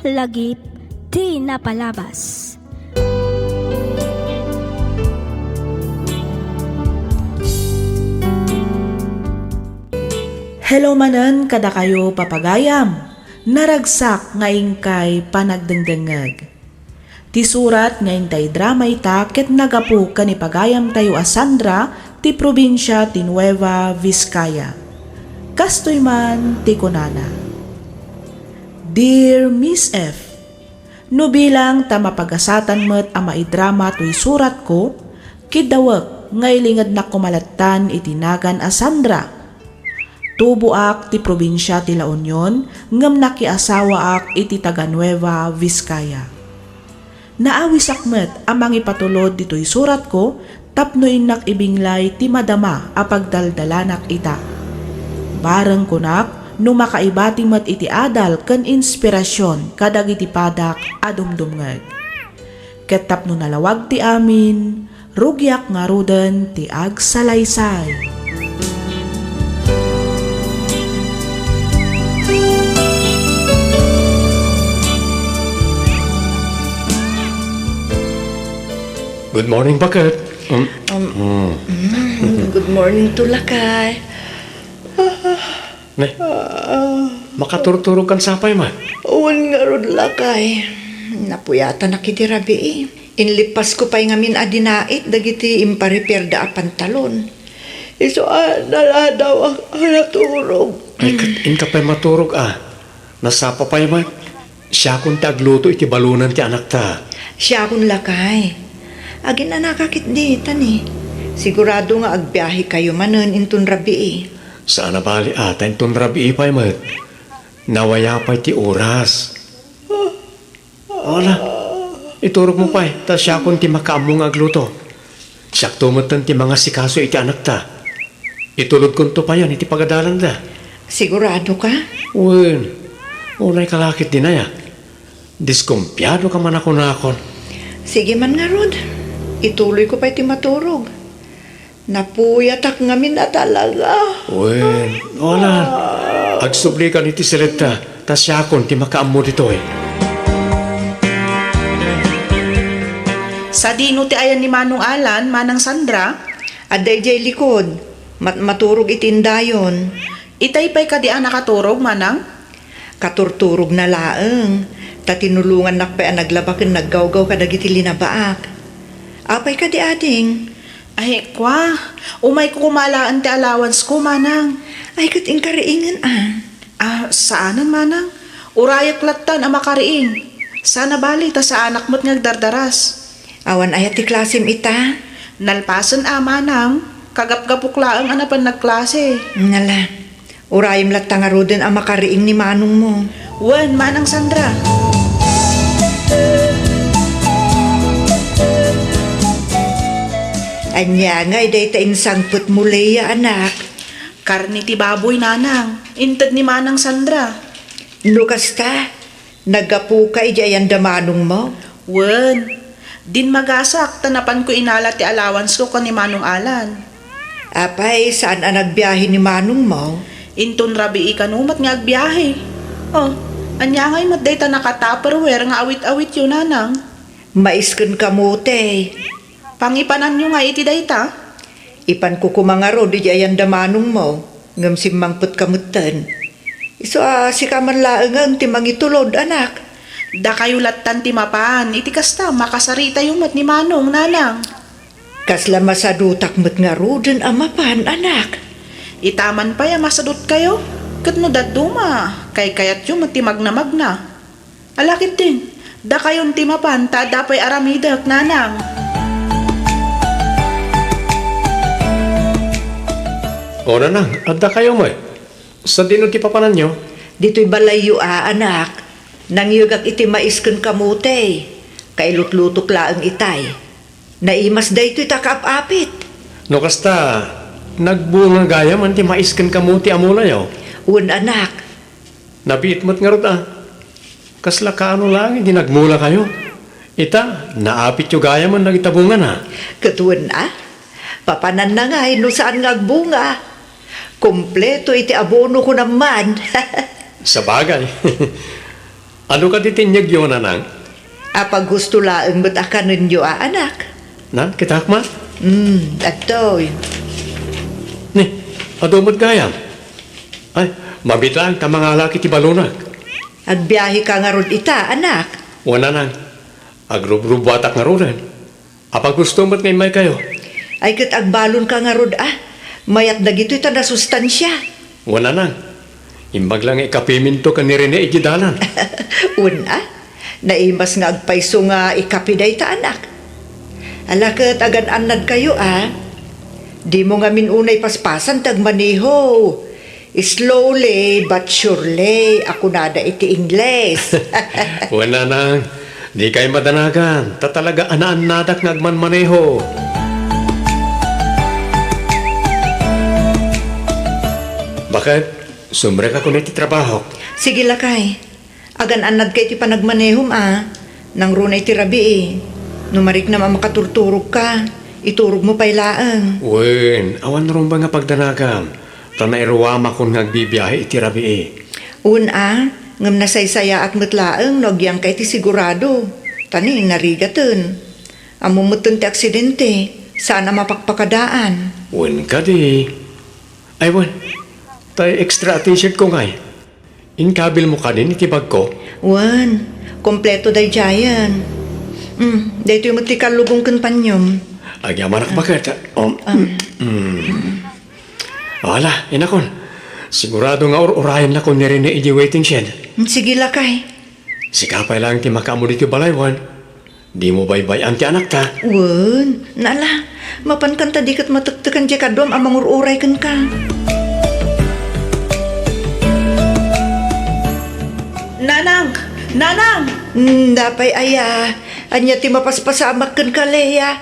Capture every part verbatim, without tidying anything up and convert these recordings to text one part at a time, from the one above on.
Lagip ti napalabas. Hello manen kadakayo, papagayam. Naragsak nga inkay panagdengdengngeg. Ti surat nga intay drama ita ket nagapu ken ni pagayamtayo a Sandra ti probinsia ti Nueva Vizcaya. Kastoy man ti kunana, Dear Miss F, no bilang ta mapagasatan met a maidrama toy suratko, kidawek nga ilingednak koma lattan iti nagan a Sandra. Tuboak ti probinsia ti La Union ngem nakiasawaak iti taga Nueva Vizcaya. Naawisak met a mangipatulod ditoy suratko tapno innak ibinglay ti madama a pagdaldalanak ita. Bareng kunak no makaibati met iti adal ken inspirasion kadagiti padak a dumdumngeg. Ket tapno nalawag ti amin, rugiak ngaruden ti agsalaysay. Good morning, baket. Um, Um, mm. Mm, good morning to lakay. Ne, makaturturog kan sapay man? Wen ngarud lakay. Napuyatanak iti rabii. Inlippasko pay ngamin a dinait dagiti imparepairda a pantalon. Isu a naladawak a naturog. Ay, ket inka pay maturog a. Nasapa pay met. Siakon ti agluto iti balonan ti anakta. Siakon lakay. Aginanaka ketdi, ta ni. Sigurado nga agbiahekayo manen inton rabii. Saan a bali a, ta inton rabii pay met. Nawaya pay ti oras. Ala, iturogmo pay, ta siakon ti makaammo nga agluto. Siakto metten ti mangasikaso iti anakta. Itulodkonto payen iti pagadalanda. Siguradoka? Wen, unayka la ketdi aya. Diskumpiadoka man a kunakon. Sige man ngarud, ituloyko pay ti maturog. Napuyatak ngamin a talaga. Wen, wala. Agsublikan iti seletta, ta siakon ti makaammo ditoy. Sadino ti ayan ni Manong Alan, Manang Sandra? Adda idiay likod. Mat-, maturog iti indayon. Itay pay kadi a nakaturog, Manang? Katurturogna laeng, ta tinulongannak pay a naglaba ken naggawgaw kadagiti linabaak. Apay kadi, ading? Ay, kwa, umayko koma laeng ti allowance ko, Manang. Ay, ket inkariingen, a? Ah, saanen, Manang. Urayek lattan a makariing. Saan a bali, ta saanak met nga agdardaras. Awan aya ti klasem ita? Nalpasen a, Manang. Kagapgapok laeng a napan nagklase. Ngala. Urayem latta ngaruden a makariing ni manongmo. Wen, Manang Sandra. Ania ngay dayta insangpetmo, Lea, anak? Karne ti baboy, Nanang. Inted ni Manang Sandra. No kasta, naggapuka idiay ayan da manongmo? Wen, dimmagasak ta napanko inala ti allowance ko ken ni Manong Alan. Apay, saan a nagbiahe ni manongmo? Inton rabii kano met nga agbiahe. Oh, ania ngay met dayta naka-Tupperware nga awit-awityo, Nanang? Mais ken kamote. Pangipananyo ngay iti dayta? Ipanko koma ngarud idiay ayan da manongmo, ngem simmangpetka metten. Isu a sika man laengen ti mangitulod, anak. Dakayo lattan ti mapan, iti kasta, makasaritayo met ni Manong, Nanang. Kasla masadutak met ngaruden a mapan, anak. Ita man pay a masadutkayo, ket no dadduma, kaykayatyo met ti magnamagna. Ala ketdin, dakayon ti mapan ta adda pay aramidek, Nanang. O, Nanang, adda kayo met. Sadino ti papananyo? Ditoy balayyo a, anak. Nangyegak iti mais ken kamote. Kailutlutok laeng itay. Naimas daytoy ta kaap-apit. No kasta, nagbunga gayamen ti mais ken kamote a mulayo? Wen, anak. Nabiit met ngarud a. Kasla kaano laeng idi nagmulakayo? Ita, naapityo gayamen dagita bungana. Ket wen a, papananna ngay no saan nga agbunga. Kompleto iti abono ko namman. Sabagay. Adu kadi ti inyegyo, nanang? Apaghusto laeng met a kanenyo a anak. Nan, kitak man? Hmm, adtoy. Ni, adu met gayam. Ay, mabiit laeng ta mangalak iti balonak. Agbiaheka ngarud ita, anak? Wen, nanang. Agrubrubuatak ngaruden. Apaghusto met nga immaykayo. Ay, ket agbalonka ngarud a. Mayat dagitoy ta nasustansia. Wen, nanang. Imbag la nga ikapiminto ken ni Rene idiay dalan. Wen a. Naimas nga agpayso nga ikapi dayta, anak. Ala ket agan-annadkayo a. Dimo ngamin unay paspasan ti agmaneho. Slowly but surely a kunada iti Ingles. Wen, nanang, dikay madanagan, ta talaga a naannadak nga agmanmaneho. Baket, sumrekak unay ti trabahok. Sige, lakay. Agan-annadka iti panagmanehom a. Nangruna iti rabii. No mariknam a makaturturogka, iturogmo pay laeng. Wen, awan rumbeng a pagdanagam, ta nairuamakon nga agbibiahe iti rabii. Wen a, ngem nasaysayaat met laeng no agyangka iti sigurado, ta ni narigaten. Ammom metten ti aksidente, saan a mapakpakadaan. Wen kadi. Ay, wen. Tay extra t-shirt ko ngay. Inkabilmo kadin iti bagko? Wen, kompleto daydiayen. Mm, daytoy met ti kallubong ken panyom. Agyamanak baket. Um, Ah. mm. Ala, inakon. Sigurado nga ur-urayennakon ni Rene idiay waiting shed. Mm, sige, lakay. Sika pay laeng ti makaammo ditoy balay, wen. Dimo baybay-an ti anakta. Wen, nala, mapankan ta di ket matektekan diay kaduam a mangur-uray kenka. Nanang! Nanang! Hmm, napay aya? Ania ti mapaspasamak kenka, Lea?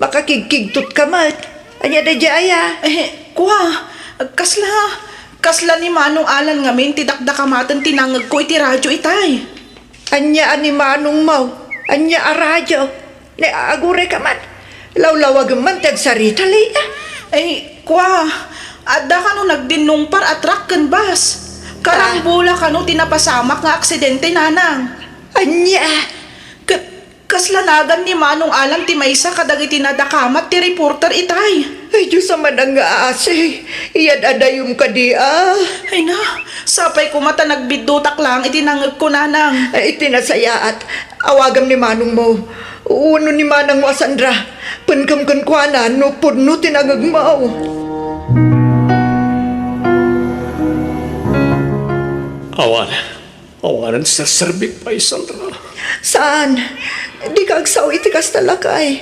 Makakigkigtotka met. Ania daydiay aya? Eh, kua, kasla, kasla ni Manong Alan ngamin ti dakdakamaten ti nangngegko iti radio itay. Ania a ni manongmo? Ania a radio? Ni agurayka man. Lawlawagem man ti agsarita, Lea. Ay, kua, adda kano nagdinnungpar a truck ken bus. Karambola kano ti napasamak nga aksidente, nanang. Ania? Ket kasla nagan ni Manong Alan ti maysa kadagiti nadakamat ti reporter itay. Ay, Dios a manangngaasi, iyad-adayom kadi a. Ay na, sapay koma ta nagbiddutak laeng iti nangngegko, nanang. Ay, iti nasayaat, awagam ni manongmo, wenno ni manangmo a Sandra. Penkem kenkuana no pudno ti nangngegmo. Awan, awanen serserbik pay, Sandra. Saan? Dika agsao iti kasta, lakay.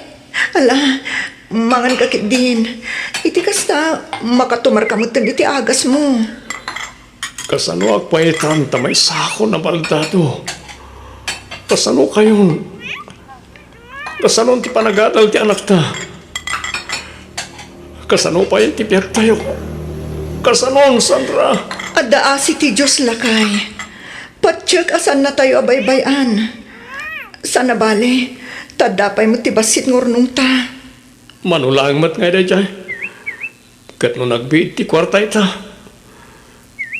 Ala, manganka ketdin. Iti kasta, makatumarka metten iti agasmo. Kasanoak pay itan ta maysakon a baldado? Kasano kayon? Kasano ti panagadal ti anakta? Kasano pay ti biagtayo? Kasanon, Sandra? Adda asi ti Dios, lakay. Patiek a saannatayo a baybay-an. Sana bale, ta adda pay met ti bassit nga urnongta. Mano laeng met ngay daydiay. Ket no nagbiit ti kuarta ita,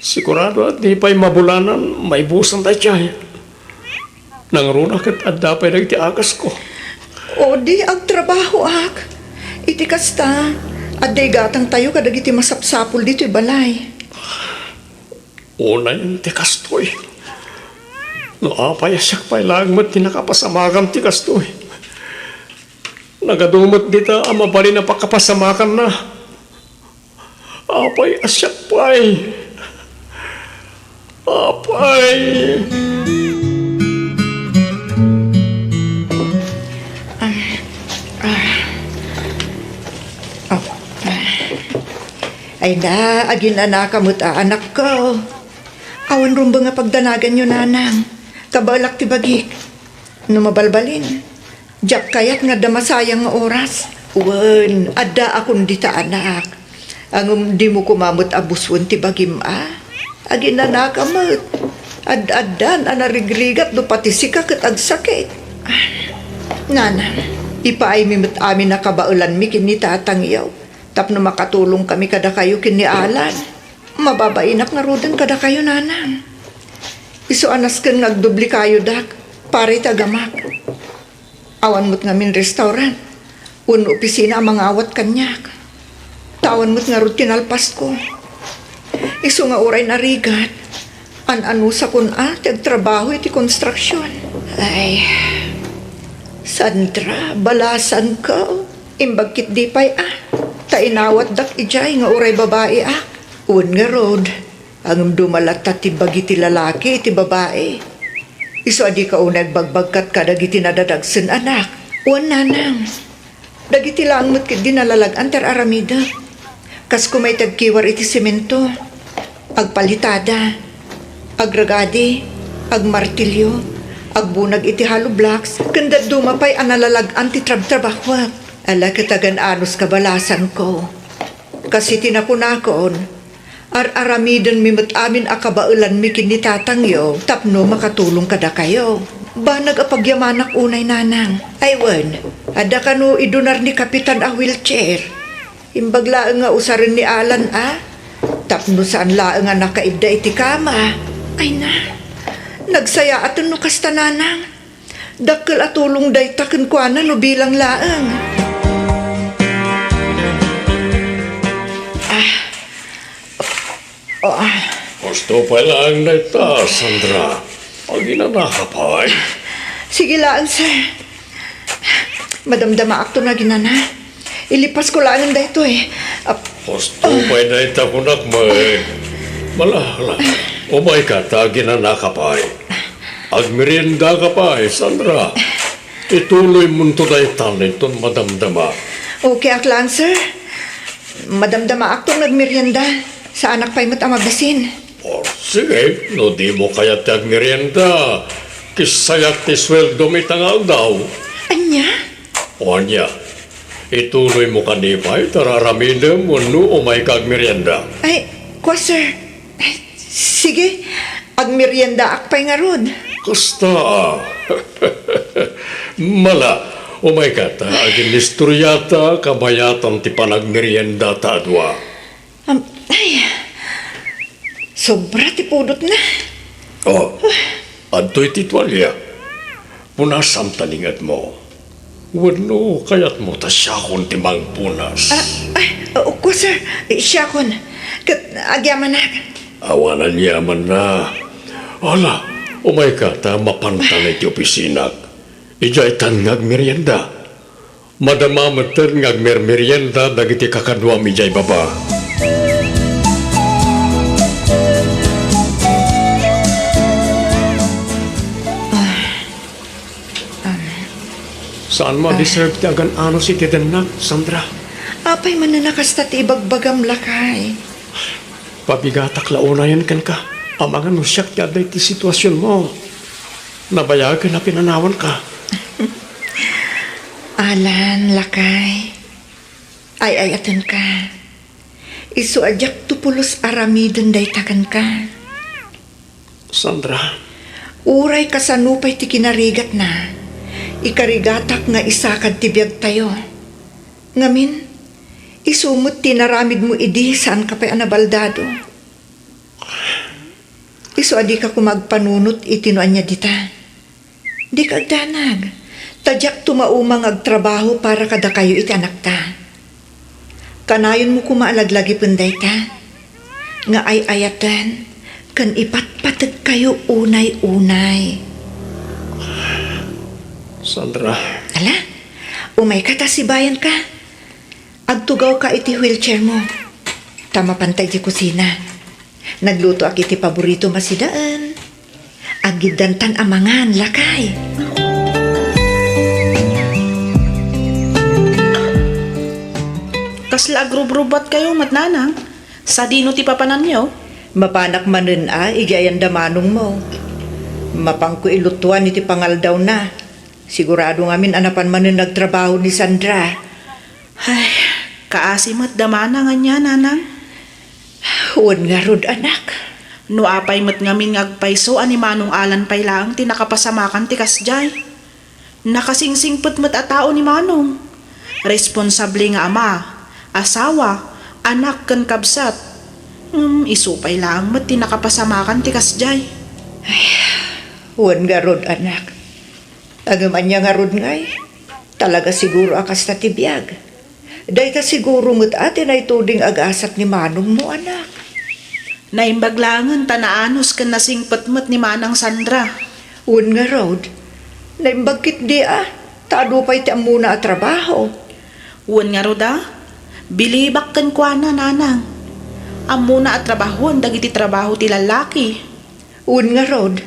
sigurado a di pay mabulanan maibusan daydiay. Nangruna ket adda pay dagiti agasko. O di agtrabahoak. Iti kasta, adda igatangtayo kadagiti masapsapul ditoy balay. Unayen ti kastoy. No apay a siak pay laeng met ti nakapasamakam ti kastoy. Nagadu met dita a mabalin a pakapasamakanna. Apay a siak pay? Apay! Ay na, aginanaka met a anakko. Awan rumbeng a pagdanaganyo, nanang. Kabaelak ti bagik. No mabalbalin, diak kayat nga adda masayang nga oras. Wen, addaakon dita, anak. Ngem dimo koma met a busuen ti bagim a. Aginanaka met. Ad-addan a narigrigat no pati sika ket agsakit. Nanang, ipaaymi met amin a kabaelanmi ken ni tatangyo tapno makatulongkami kadakayo ken ni Alan. Mababainak ngaruden kadakayo, nanang. Isu a nasken nga agdubli kayo dak, para iti agamak. Awan met ngamin restaurant wenno opisina a mangawat kaniak. Ta awan met ngarud ti nalpasko. Isu nga uray narigat, an-anusakon a ti agtrabaho iti konstruksion. Ay, Sandra, balasanko. Imbag ketdi pay a, ta inawatdak idiay nga uray babaiak. Wen ngarud, ngem duma latta ti bagi ti lalaki iti babai. Isu a dika unay agbagbagkat kadagiti nadadagsen, anak. Wen, nanang. Dagiti laeng met ketdi nalalag-an ti ar-aramidek. Kas koma iti agkiwar iti semento, agpalitada, agragadi, agmartilyo, agbunag iti hollow blocks, ken dadduma pay a nalalag-an ti trabtrabahuek. Ala, ket agan-anos kabalasanko. Kas iti nakunakon, ar-aramidenmi met amin a kabaelanmi ken ni tatangyo tapno makatulong kadakayo. Banag a pagyamanak unay, nanang. Ay wen, adda kano idunar ni Kapitan a wheelchair? Imbag laeng nga usaren ni Alan a, tapno saan laeng a nakaidda iti kama. Ay na, nagsayaaten no kasta, nanang. Dakkel a tulong dayta kenkuana no bilang laeng. Ah. Oh, ah. Husto pay laeng dayta, Sandra. Aginanaka pay? Sige laeng, sir. Madamdamaakto no aginana. Ilipasko laengen daytoy. Ah, Husto pay dayta kunak met. Mala, mala. Umayka ta aginanaka pay. Agmeriendaka pay, Sandra. Ituloymonto dayta inton madamdama. Okay ak laeng, sir. Madamdamaakto no agmerienda. Saanak pay met a mabisin. O, sige, no dimo kayat ti agmerienda, kissayak ti sueldom ita nga aldaw. Ania? O ania, ituloymo kadi pay ti ar-aramidem wenno umayka agmerienda? Ay, kua, sir. Ay, sige, agmeriendaak pay ngarud. Kasta. Mala, umayka ta aginnistoriata kabayatan ti panagmeriendata a dua. Am, ay, sobra ti pudotna. O, adtoy ti tualia. Punasam ta ningetmo. Wenno kayatmo ta siakon ti mangpunas? Ah, ay, o, kua, sir. Eh, siakon. Ket agyamanak. Awan aniamanna. Ala, umayka ta mapantan iti opisinak. Idiaytan nga agmerienda. Madama metten nga agmermerienda dagiti kakaduam idiay baba. Ah, um. Saanmo a deserve ti agan-anos iti dennak, Sandra. Apay manen a kasta ti ibagbagam, lakay? Pabigatak la unayen kenka, amangan no siak ti adda iti situasionmo. Nabayagen a pinanawanka. Alan, lakay. Ay-ayatenka. Isu a diakto pulos aramiden dayta kenka. Sandra. Uray kasano pay ti kinarigatna, ikarigatak nga isakad ti biagtayo. Ngamin, isu met ti inaramidmo idi, saanka pay a nabaldado. Isu a dika koma agpanunot iti no ania dita. Dika agdanag, ta diakto mauma nga agtrabaho para kadakayo iti anakta. Kanayonmo koma a laglagipen dayta, nga ay-ayaten ken ipatpategkayo unay-unay. Sandra. Ala, umayka ta sibayanka. Agtugawka iti wheelchairmo. Ta mapanta iti kusina. Naglutoak iti paboritom a sidaen. Aggiddantan a mangan, lakay. Kasla agrubrubuatkayo met, nanang? Sadino ti papananyo? Mapanak manen a idiay anda manongmo. Mapanko ilutuan iti pangaldawna. Sigurado ngamin a napan manen nagtrabaho ni Sandra. Ay, kaasi met da manang ania, nanang? Wen ngarud, anak. No apay met ngamin nga agpayso a ni Manong Alan pay laeng ti nakapasamakan ti kasdiay. Nakasingsingpet met a tao ni Manong. Responsable nga ama, asawa, anak ken kabsat. Ngem isu pay laeng met ti nakapasamakan ti kasdiay. Wen ngarud, anak. Ngem ania ngarud ngay? Talaga siguro a kasta ti biag. Dayta siguro met a ti naituding agasat ni manongmo, anak. Naimbag laengen ta naanus ken nasingpet met ni Manang Sandra. Wen ngarud, naimbag ketdi a, ta adu pay ti ammona a trabaho. Wen ngarud a, bilibak kenkuana, nanang. Ammona a trabahoen dagiti trabaho ti lallaki. Wen ngarud,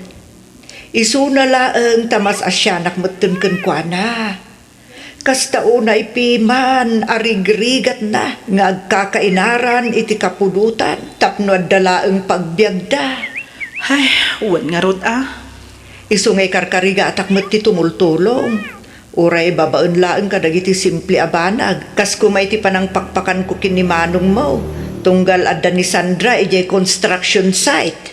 isuna laeng ta mas asianak metten kenkuana. Kasta unay piman a rigrigatna nga agkakainaran iti kapudotan tapno adda laeng pagbiagda. Ay, wen ngarud a. Isu nga ikarkarigatak met ti tumultulong. Uray babaen laeng kadagiti simple a banag, kas kuma iti panangpakpakanko ken ni manongmo, tunggal adda ni Sandra idiay construction site.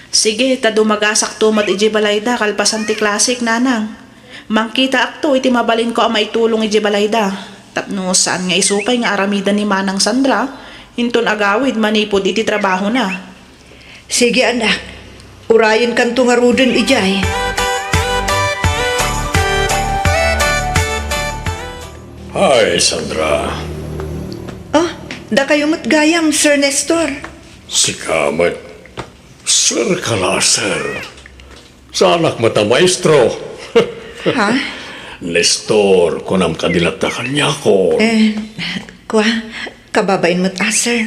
Sige, ta dumagasakto met idiay balayda kalpasan ti klasik, nanang. Mangkitaakto iti mabalinko a maitulong idiay balayda, tapno saan nga isu pay nga aramiden ni Manang Sandra, inton agawid manipud iti trabahona. Sige, anak. Urayenkanto ngaruden idiay. Hi, Sandra. Oh, dakayo met gayam, Sir Nestor. Sika met. Sir ka la, sir. Saanak met a maestro. Ha? Nestor, kunam kadi latta kaniakon. Eh, kua, kababain met a, sir.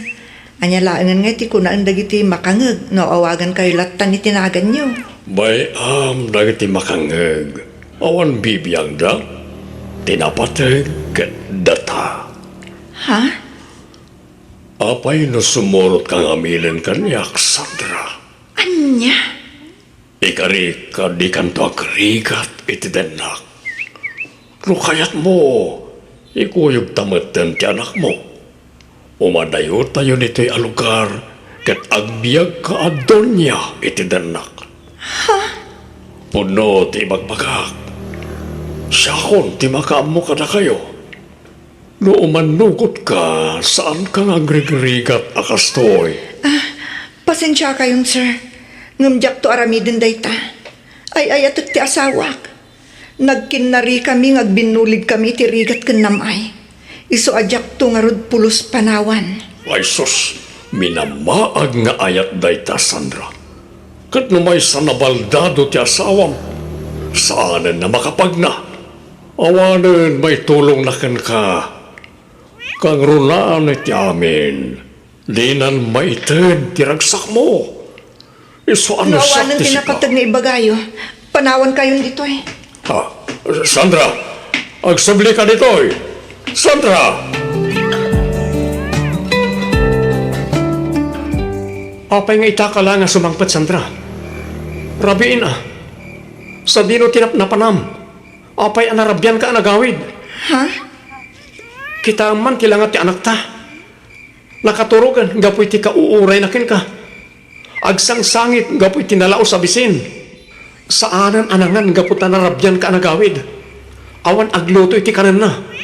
Ania laengen nga ti kunaen dagiti makangeg no awagankayo latta iti naganyo? Bay-am dagiti makangeg. Awan bibiagda. Ti napateg ket data. Ha? Apay no sumurotka ngamin kaniak, Sandra? Ania? Ikarik a dikanto agrigat iti dennak. No kayatmo, ikuyogta metten ti anakmo. Umadayotayo ditoy a lugar ket agbiagka a donia iti dennak. Ha? Pudno ti ibagbagak. Siakon ti makaammo kadakayo. No umannugotka, saanka nga agrigrigat a kastoy. Ah, pasensiakayon, sir. Ngem diakto aramiden dayta. Ay-ayatek ti asawak. Nagkinnarikami nga agbinnuligkami iti rigat ken nam-ay. Isu a diakto ngarud pulos panawan. Ay sus, minamaag nga ayat dayta, Sandra. Ket no maysa nabaldado ti asawam, saanen a makapagna. Awanen maitulongna kenka. Kangrunaan iti amin, dinan maited ti ragsakmo. Isu a no siak awanen ti ti sika. Napateg nga ibagayo, panawankayon ditoy. Ah, Sandra, agsablika ditoy. Sandra! Apay nga itaka la nga sumangpet, Sandra? Rabiin a. Sadino ti napnapanam? Apay a narabianka a nagawid? Ha? Kitaem man ti langa ti anakta. Nakaturogen gapu iti kauurayna kenka. Agsangsangit gapu iti nalaus a bisin. Saanen a nangan gapu ta narabianka a nagawid. Awan agluto iti kanenna.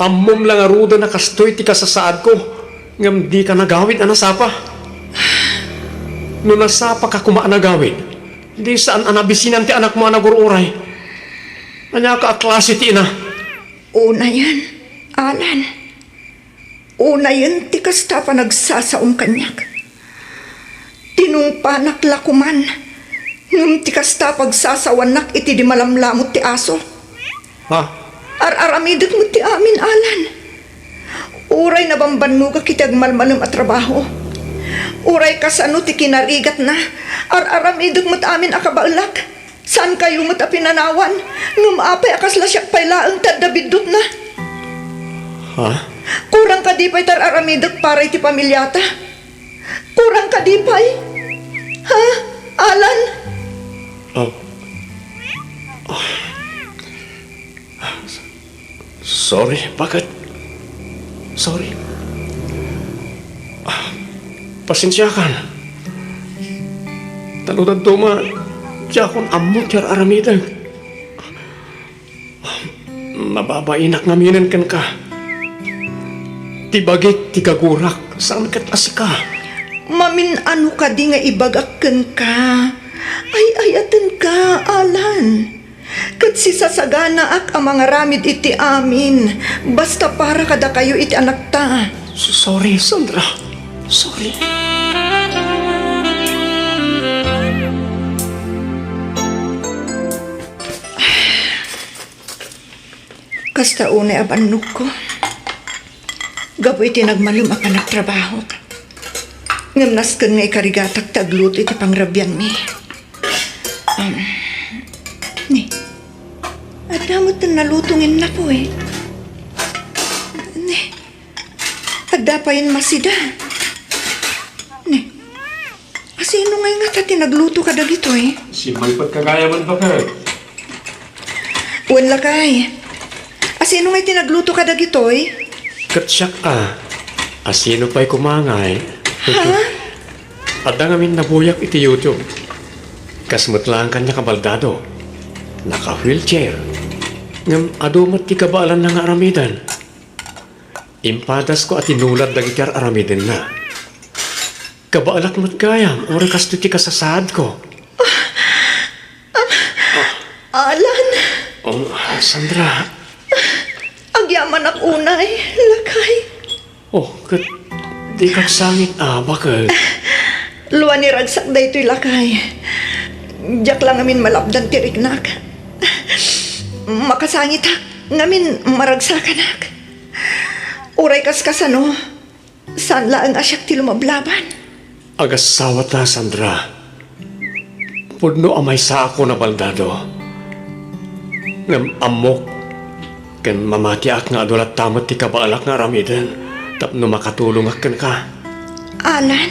Ammom la ngaruden a kastoy ti kasasaadko, ngem dika nagawid a nasapa. No nasapaka koma a nagawid, di saan a nabisinan ti anakmo a nagur-uray. Aniaka a klase ti ina? Unayen, Alan. Unayen ti kasta a panagsasaom kaniak. Tinungpanak la koman, ngem ti kasta a pagsasawannak iti di malamlamut ti aso. Ha? Ar-aramidek met ti amin, Alan. Uray nabambannogak iti agmalmalem a trabaho. Uray kasano ti kinarigatna, ar-aramidek met amin a kabaelak. Saankayo met a pinanawan, ngem apay a kasla siak pay laeng ti adda biddutna? Ha? Kurang kadi pay ti ar-aramidek para iti pamiliata? Kurang kadi pay? Ha, Alan? Oh. Ah. Sorry, bakit? Sorry. Ah, pasensiakan. Ta no dadduma, diakon ammo ti ar-aramidek. Nababainak ngaminen kenka. Ti bagik ti gagurak, saan ket a sika. Mamin-ano kadi nga ibagak kenka? Ay-ayatenka, Alan. Ket sisasaganaak a mangaramid iti amin, basta para kadakayo iti anakta. S-, sorry, Sandra. Sorry. Kasta unay a bannogko. Gapu iti nagmalem a panagtrabahok. Ngem nasken nga ikarigatak ti agluto iti pangrabianmi. Um, ni, adda met ti naluto nga innapuy. Ni, adda pay masida. Ni, asino ngay ngata ti nagluto kadagitoy? Simmalpet ka gayam, baket. Wen, lakay. Asino ngay ti nagluto kadagitoy? Ket siak a. Asino pay koma ngay? Ha? Adda ngamin nabuyak iti YouTube. Kas met laeng kaniak a baldado. Naka-wheelchair. Ngem adu met ti kabaelanna nga aramiden. Impadasko a tinulad dagiti ar-aramidenna. Kabaelak met gayam, uray kastoy ti kasasaadko. Alan! Oh, Sandra. Agyamanak unay, lakay. Oh, ket dika agsangit a, baket. Luaniragsak daytoy, lakay. Diak la ngamin malapdan ti riknak. Makasangitak ngamin maragsakanak. Uray kas kasano, saan laeng a siak ti lumablaban. Agasawata, Sandra. Pudno a maysaak a baldado. Ngem ammok ken mamatiak nga adu latta met ti kabaelak nga aramiden tapno makatulongak kenka. Alan?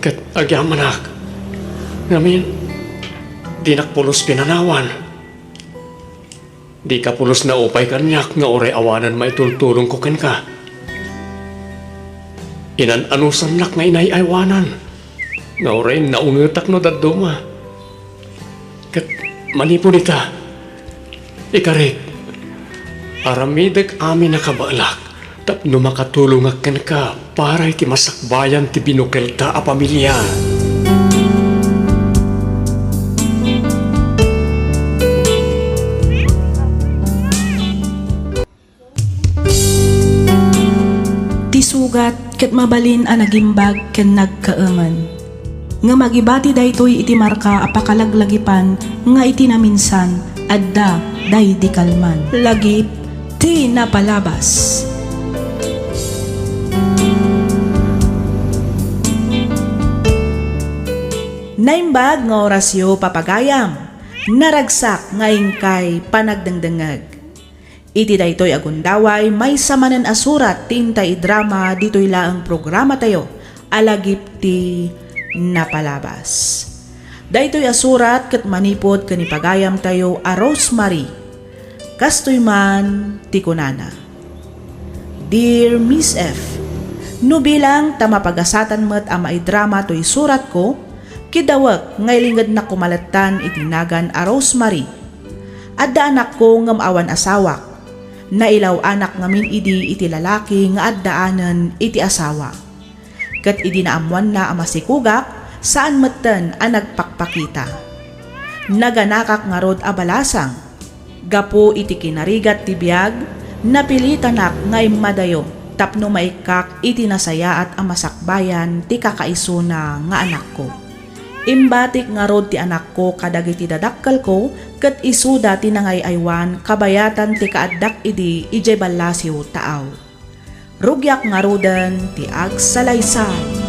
Ket agyamanak. Ngamin, dinak pulos pinanawan. Dika pulos naupay kaniak nga uray awanen maitultulongko kenka. Inan-anusannak nga inay-aywanan nga uray naungetak no dadduma. Ket manipud ita, ikarik, aramidek amin a kabaelak tapno makatulongak kenka para iti masakbayan ti binukelta a pamilia. Ti sugat ket mabalin a nagimbag ken nagkaemen. Ngem agibati daytoy iti marka a pakalaglagipan nga iti naminsan, adda daydi kalman. Lagip ti napalabas. Naimbag nga orasyo, papagayam. Naragsak nga inkay panagdengdengngeg. Iti daytoy a gundaway, maysa manen a surat ti intay idrama ditoy laeng programatayo a Lagip ti Napalabas. Daytoy a surat ket manipud ken ni pagayamtayo a Rosemary. Kastoy man ti kunana, Dear Miss F, no bilang ta mapagasatan met a maidrama toy suratko, kidawek nga ilingednak koma lattan iti nagan a Rosemary. Adda anakko ngem awan asawak. Nailaw-anak ngamin idi iti lalaki nga addaanen iti asawa. Ket idi naammoanna a masikogak, saan metten a nagpakpakita. Naganakak ngarud a balasang. Gapu iti kinarigat ti biag, napilitanak nga immadayo tapno maikkak iti nasayaat a masakbayan ti kakaisuna nga anakko. Imbatik ngarud ti anakko kadagiti dadakkelko ket isuda ti nangay-aywan kabayatan ti kaaddak idi idiay ballasiw taaw. Rugiak ngaruden ti agsalaysay.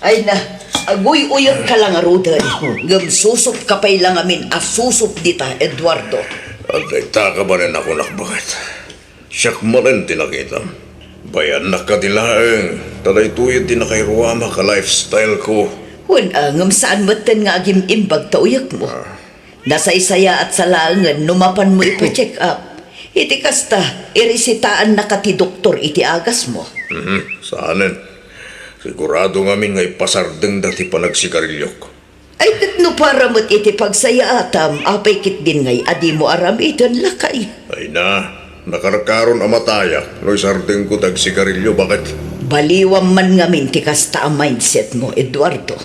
Ay na, aguy-uyekka la ngaruden, ngem susupka pay la ngamin a susup dita, Eduardo. Agdayta ka manen a kunak, baket? Siak manen ti nakitam. Bayannak kadi laeng, ta daytoy ti nakairuamak a lifestyle-ko. Wen a, ngem saan metten nga agim-imbag ta uyekmo. Ah. Nasaysayaat sa laengen no mapanmo ipa-check up. Iti kasta, irisitaannaka ti doktor iti agasmo. Mhm, saanen. Sigurado ngamin nga ipasardengda ti panagsigariliok. Ay, ket no para met iti pagsayaatam, apay ketdin ngay a dimo aramiden, lakay? Ay na, nakarkaron a matayak no isardengko ti agsigarilio, baket? Baliwam man ngamin ti kasta a mindset mo, Eduardo.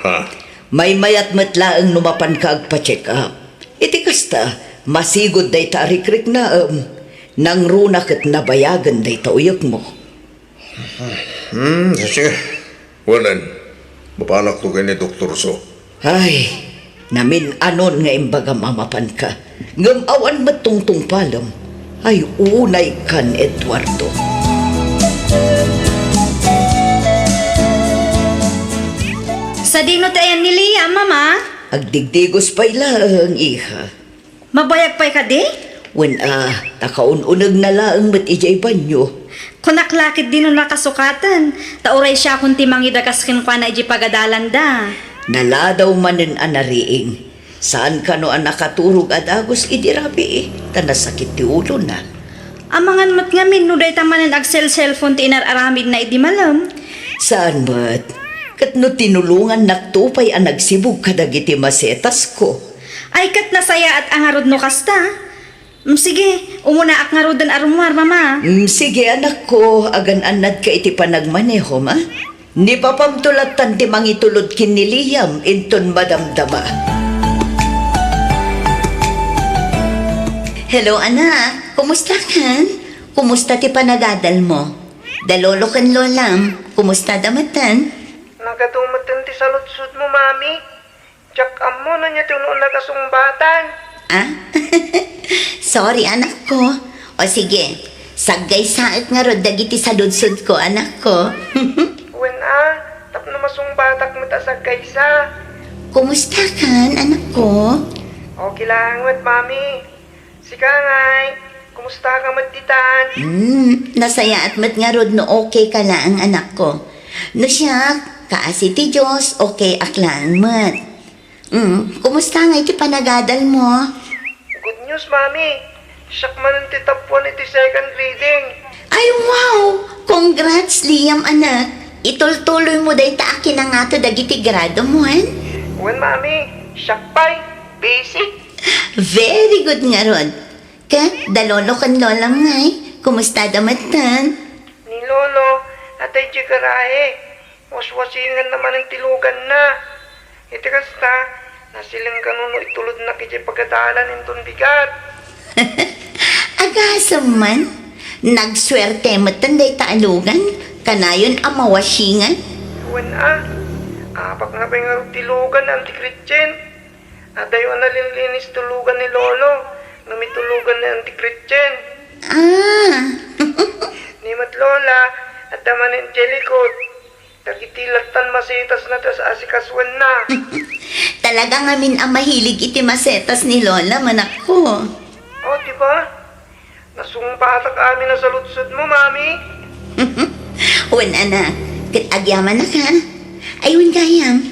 Ha? Maymayat met laeng no mapanka agpa-check up. Iti kasta, masigud dayta a rikriknaem, nangruna ket nabayagen dayta uyekmo. Hmm, sige. Wen, mapanakto ken ni Doktor So. Ay, namin-anon nga imbagam a mapanka. Ngem awan met tungtungpalem. Ay, unay kan, Eduardo. Sadino ti ayan ni Liam, Mama? Agdigdigos pay laeng, iha. Mabayag pay kadi? Wen a, ta kaun-unegna laeng met idiay banio. Kunak la ketdin no nakasukaten, ta uray siakon ti mangidagas kenkuana idiay pagadalanda. Naladaw manen a nariing. Saan kano a nakaturog a dagus idi rabii, ta nasakit ti ulona. Amangan met ngamin no dayta manen agselselpon ti inar-aramidna idi malem. Saan met? Ket no tinulongannakto pay a nagsibug kadagiti masetasko. Ay, ket nasayaat a ngarud no kasta. Mm, sige, umunaak ngaruden a rummuar, Mama. Mm, sige, anakko, agan-annadka iti panagmanehom, a? Ni papamto lattan ti mangitulod ken ni Liam inton madamdama. Hello, anak. Kumusta kan? Kumusta ti panagadal mo? Da lolo ken lolam, kumusta da metten? Nagadu metten ti saludsodmo, Mami. Diak ammo no ania ti un-unak a sungbatan. Ah? Sorry, anakko. O sige, saggaysaek ngarud dagiti saludsodko, anakko. Wen a, tapno masungbatak met a saggaysa. Kumusta kan, anakko? Okay lang met, Mami. Sika ngay, kumusta ka met ditan? Hmm, nasayaat met ngarud no okay ka laeng, anakko. No siak, kaasi ti Dios, okay ak laeng met. Hmm, kumusta ngay ti panagadal mo? Good news, Mami. Siak manen ti top one iti second reading. Ay, wow! Congrats, Liam, anak. Itultuloy mo dayta a kinangato dagiti grado mo, en? Wen, Mami. Siak pay. Basic. Very good ngarud. Ket da lolo ken lolam ngay, kumusta da metten? Ni lolo, adda idiay garahe. Waswasinganna manen ti luganna. Iti kasta, nasilen kano no itulodnak idiay pagadalan inton bigat. Agasem man, nagsuerte metten dayta a lugan, kanayon a mawasingan. Wen a, apak nga pay ngarud ti lugan a anti-Christian. Adayo a nalinlinis ti lugan ni lolo, ngem iti lugan ni anti-Christian. Ah. Ni met lola, adda manen idiay likod. Dagiti lattan masetasna ti as-asikasuenna. Talaga ngamin a mahilig iti masetas ni lola, manakko. O, di ba? Nasungbatak amin a saludsodmo, Mami. Wen, anak, ket agyamanak, ha? Ay, wen gayam,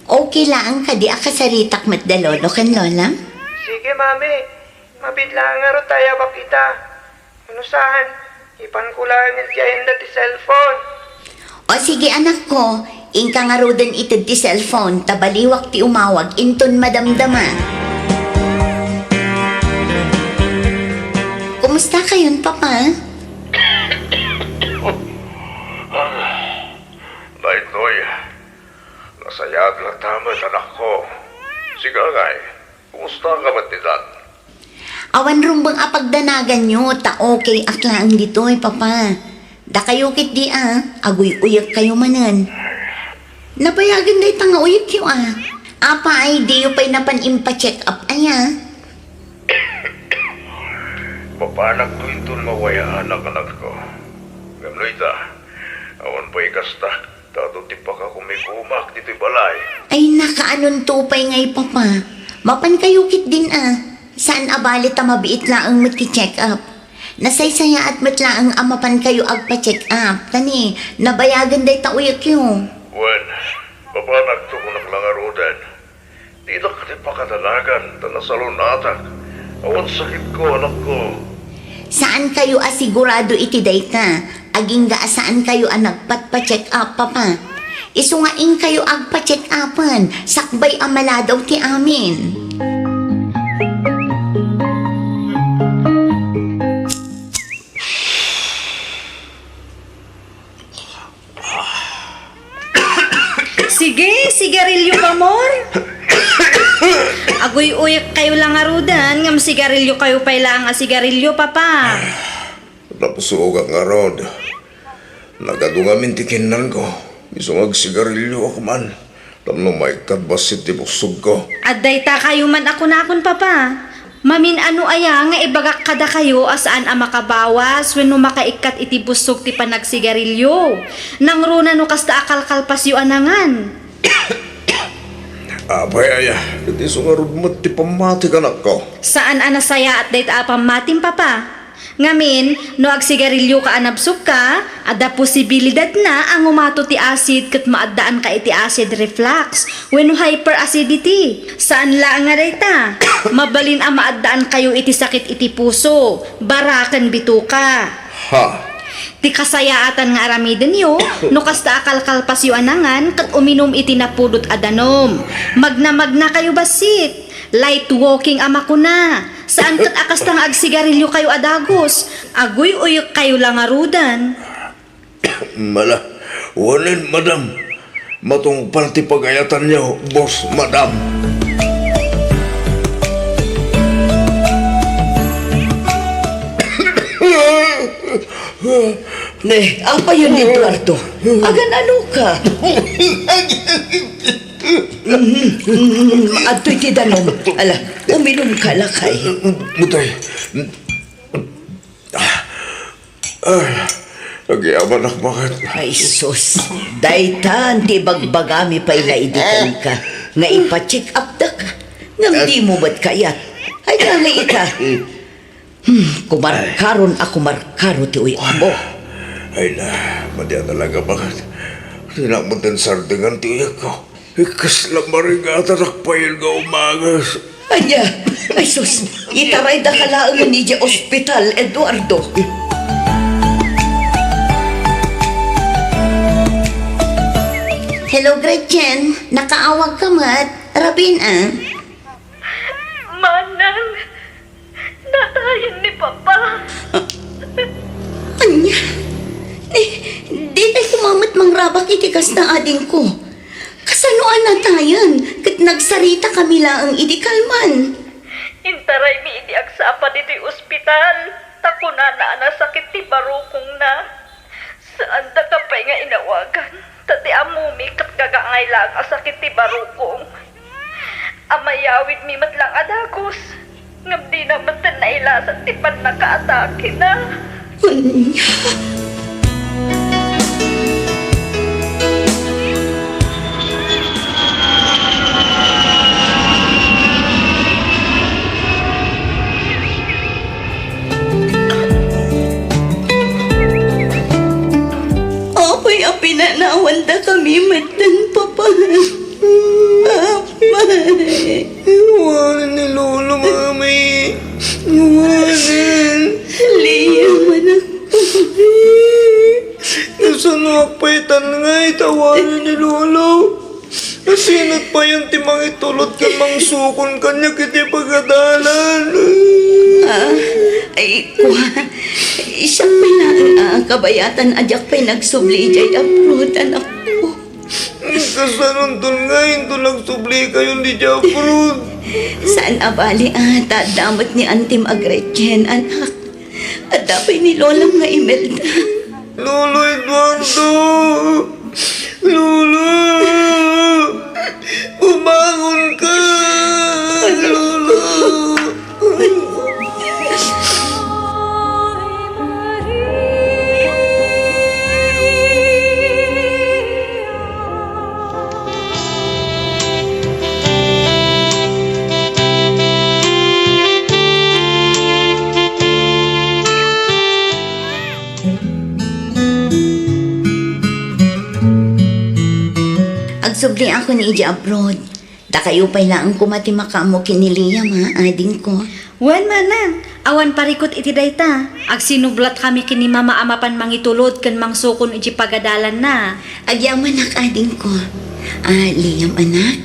okay laeng kadi a kasaritak met da lolo ken lolam? Sige, Mami. Mabiit laeng ngarud ta ayabak ita. Wenno saan, ipanko laeng idiay agenda ti cellphone. O sige, anakko, inka ngaruden ited ti cellphone ta baliwak ti umawag inton madamdama. Kumusta kayon, Papa? Daytoy, nasayaat latta met, anakko. Sika ngay, kumusta ka met ditan? Awan rumbeng a pagdanaganyo, ta okay ak laeng ditoy, Papa. Dakayo ketdi a, aguy-uyekkayo manen. Nabayagen dayta nga uyekyo a. Apay, diyo pay napan impa-check up aya? Mapanakto inton mawayaanak, anakko. Ngem no ita, awan pay kasta. Tado ti pakakumikumak ditoy balay. Ay, nakaanonto pay ngay, Papa? Mapankayo ketdin a. Saan a bale ta mabiit laeng met ti check-up. Nasaysayaat met laeng a mapankayo agpa-check-up. Ta ni, nabayagen dayta uyekyo. Wen, mapanakto kunak la ngaruden. Dinak ti pakadanagan ta nasalunatak. Awan sakitko, anakko. Saankayo a sigurado iti dayta, agingga a saankayo a nagpatpa-check up, Papa. Isu nga inkayo agpa-check upen, sakbay a maladaw ti amin. Sige, sigarilyo pa more. Aguy-uyek kayo la ngaruden, ngem sigarilyo kayo pay laeng a sigarilyo, Papa. Napusogak ngarud. Nagadu ngamin ti kinnanko. Isu nga agsigarilyoak man. Tapno maikkat bassit ti buksogko. Adda ita kayo man a kunakon, Papa. Mamin-ano aya nga ibagak kadakayo a saan a makabawas wenno makaikkat iti buksog ti panagsigarilyo? Nangruna no kasta a kalkalpasyo a nangan? Apay aya, ket isu ngarud met ti pammatik, anakko. Saan a nasayaat dayta a pammatim, Papa. Ngamin, no agsigarilyoka a nabsogka, adda posibilidadna a ngumato ti asid ket maaddaanka iti acid reflux wenno hyperacidity. Saan laeng nga dayta, mabalin a maaddaankayo iti sakit iti puso, bara ken bituka. Ha? Ti kasayaatan nga aramidenyo, no kasta a kalkalpasyo a nangan ket uminum iti napudot a danum. Magna-magnakayo bassit. Light walking a makuna. Saan ket a kasta nga agsigarilyokayo a dagus. Aguy-uyekkayo la ngaruden. Mala, wen, madam. Matungpal ti pagayatanyo, boss, madam. Ne, apayon ni Eduardo? Agan-anoka? Mm, mm, adtoy ti danum. Ala, uminumka, lakay. Butoy. Ah, ah, agyamanak, baket. Ay, sus. Daytan ti ibagbagami pay la idi kenka nga ipa-check up daka. Ngem dimo met kayat. Ay, dagay ita. Hmm, kumarkaron a kumarkaro ti uyekmo. Ay na, madi a talaga, baket. Dinak met sardengan ti uyekko. Kasla marigatanak pay nga umanges. Ania? Ay, sus, itaraydaka laeng idiay ospital, Eduardo. Hello, Gretchen. Nakaawagka met. Rabin, a? Manang, natayen ni Papa. Ah, ania? Ni, dikay koma met mangrabak iti kasta, adingko. Kasano a natayen ket nagsaritakami laeng idi kalman? Intaraymi iti agsapa ditoy ospital, ta kunana a nasakit ti barukongna. Saandaka pay nga inawagan, ta ti ammomi ket gagangay laeng a sakit ti barukong. A mayawidmi met laeng a dagus, ngem dina metten nailasat ti pannakaatakena. Ania? Apay a pinanawandakami metten, Papa? Apay. Awanen ni Lolo, Mami. Awanen. Liam, anak. Kasanoak pay tan ngay ta awanen ni Lolo? Sinak payen ti mangitulod ken mangsukon kaniak iti pagadalan? Ah, ay, kua, siak pay laeng a kabayatan a diak pay nagsubli idiay abroad, anakko. Kasanonton nga inton nagsublikayon idiay abroad? Saan a bali, ah, ta adda met ni Antim a Gretchen, anak. Adda pay ni Lolam nga Imelda. Lolo Eduardo! Lolo! Bumangon ka! Lolo! Agsubliakon idiay abroad. Ta kayo pay laeng koma ti makaammo ken ni Liam, ha, adingko. Wen, manang, awan parikut iti dayta. Agsinublatkami ken ni Mama a mapan mangitulod ken mangsukon iti pagadalanna. Agyamanak, adingko. Ah, Liam, anak,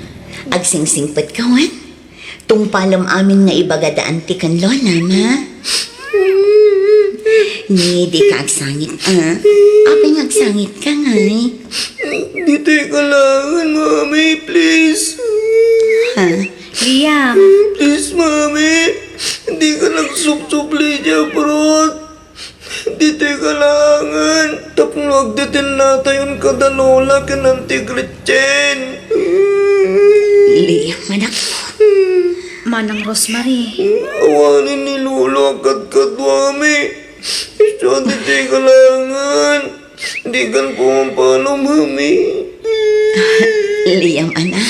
agsingsingpetka wen? Tungpalem amin nga ibagada anti ken Lola, ma? Ni, dika agsangit, ah. Apay nga agsangitka, ngay? Ditoy ka laengen, Mami, please. Ha? Liam. Please, Mami. Dika agsubli idiay abroad. Ditoy ka laengen. Tapno agdetennatayon kada Lola ken Auntie Gretchen. Liam, anak. Manang Rosemary. Awanen ni Lolo a kadkaduami. Isu a ditoy ka laengen. Dikan ko mampalumami. Liam, anak,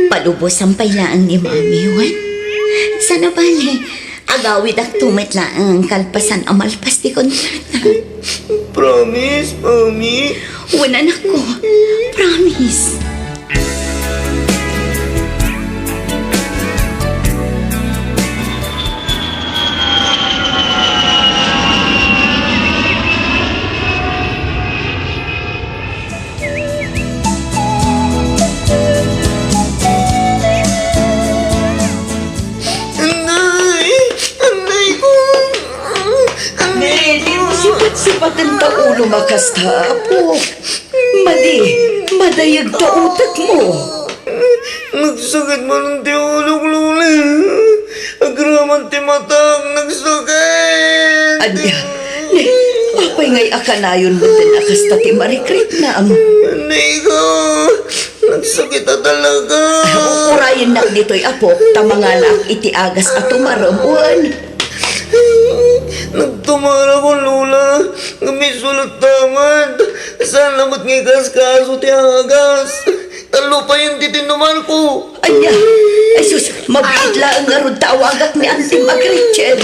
palubosan pay laeng ni Mami, wen? Saan a bale, agawidakto met laeng kalpasan a malpas ti kontrata. Promise, Mami. Wen, anakko. Promise. Anay! Anay ko! Anay ko! Sipat-sipaten ta ulo makasta, apo. Madi, madayeg ta utekmo. Nagsakit man ti ulok, Lola. Agraman ti matak, nagsakit. Ania, ni, apay ngay a kanayon metten a kasta ti marikriknam? Ni ko, nagsakit a talaga. Urayennak ditoy, apok, ta mangalaak iti agas a tumarem, wen. Nagtumarakon, Lola. Ngem isu latta met. Saan lamet nga ikaskaso ti agas. Tallo payen ti tinumarko. Ania? Ay sus, mabiit laeng ngarud ta awagak ni Antim a Gretchen.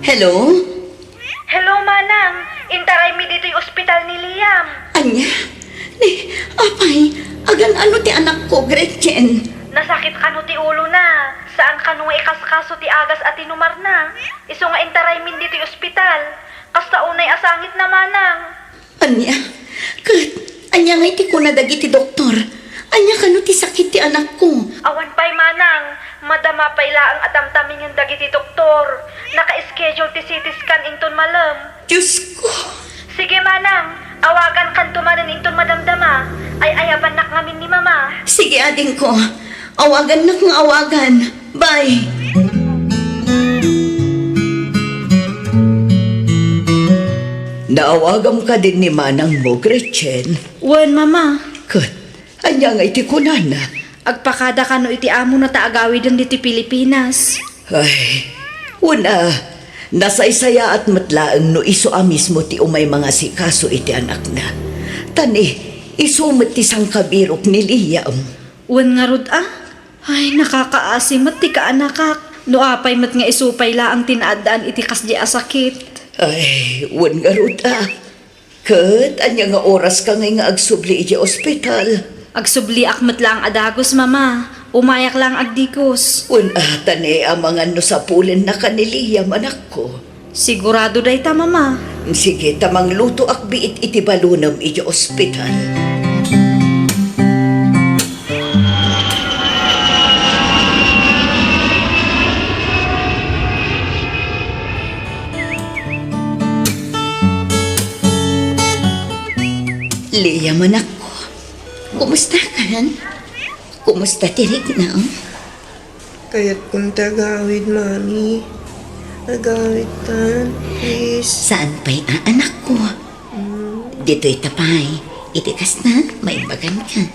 Hello? Hello, Manang. Intaraymi ditoy ospital ni Liam. Ania? Ni, apay, agan-ano ti anakko, Gretchen? Nasakit kano ti ulona. Saan kano nga ikaskaso ti agas a tinumarna. Isu nga intaraymin ditoy ospital. Kasta unay a sangitna, Manang. Ania? Ket ania ngay ti kuna dagiti doktor? Ania kano ti sakit ti anakko? Awan pay, Manang. Madama pay laeng a tamtamingen dagiti doktor. Naka-schedule ti C T scan inton malem. Diosko! Sige, Manang. Awagankanto manen inton madamdama. Ay-ayabannak ngamin ni Mama. Sige, adingko. Awagannak nga awagan. Bye! Naawagam kadin ni manangmo, Gretchen? Wen, Mama. Ket, ania ngay ti kunana? Agpakada kano iti amona ta agawiden ditoy Pilipinas. Ay, wen a, nasaysayaat met laeng no isu a mismo ti umay mangasikaso iti anakna. Ta ni, isu met ti sangkabirok ni Liam. Wen ngarud a? Ay, nakakaasi met ti kaanakak. No apay met nga isu pay laeng ti naaddaan iti kasdi a sakit. Ay, wen ngarud a. Ket ania nga oraska ngay nga agsubli idiay ospital? Agsubliak met laeng a dagus, Mama. Umayak laeng agdikus. Wen a, ta ni amangan no sapulennaka ni Liam, anakko. Sigurado dayta, Mama. Sige, ta manglutoak biit iti balonem idiay ospital. Liam, anakko. Kumusta kan? Kumusta ti riknam? Kayatkon ti agawid, Mami. Agawidtan, please. Saan pay a, anakko? Mm. Ditoy ta pay. Iti kasta, maimbaganka.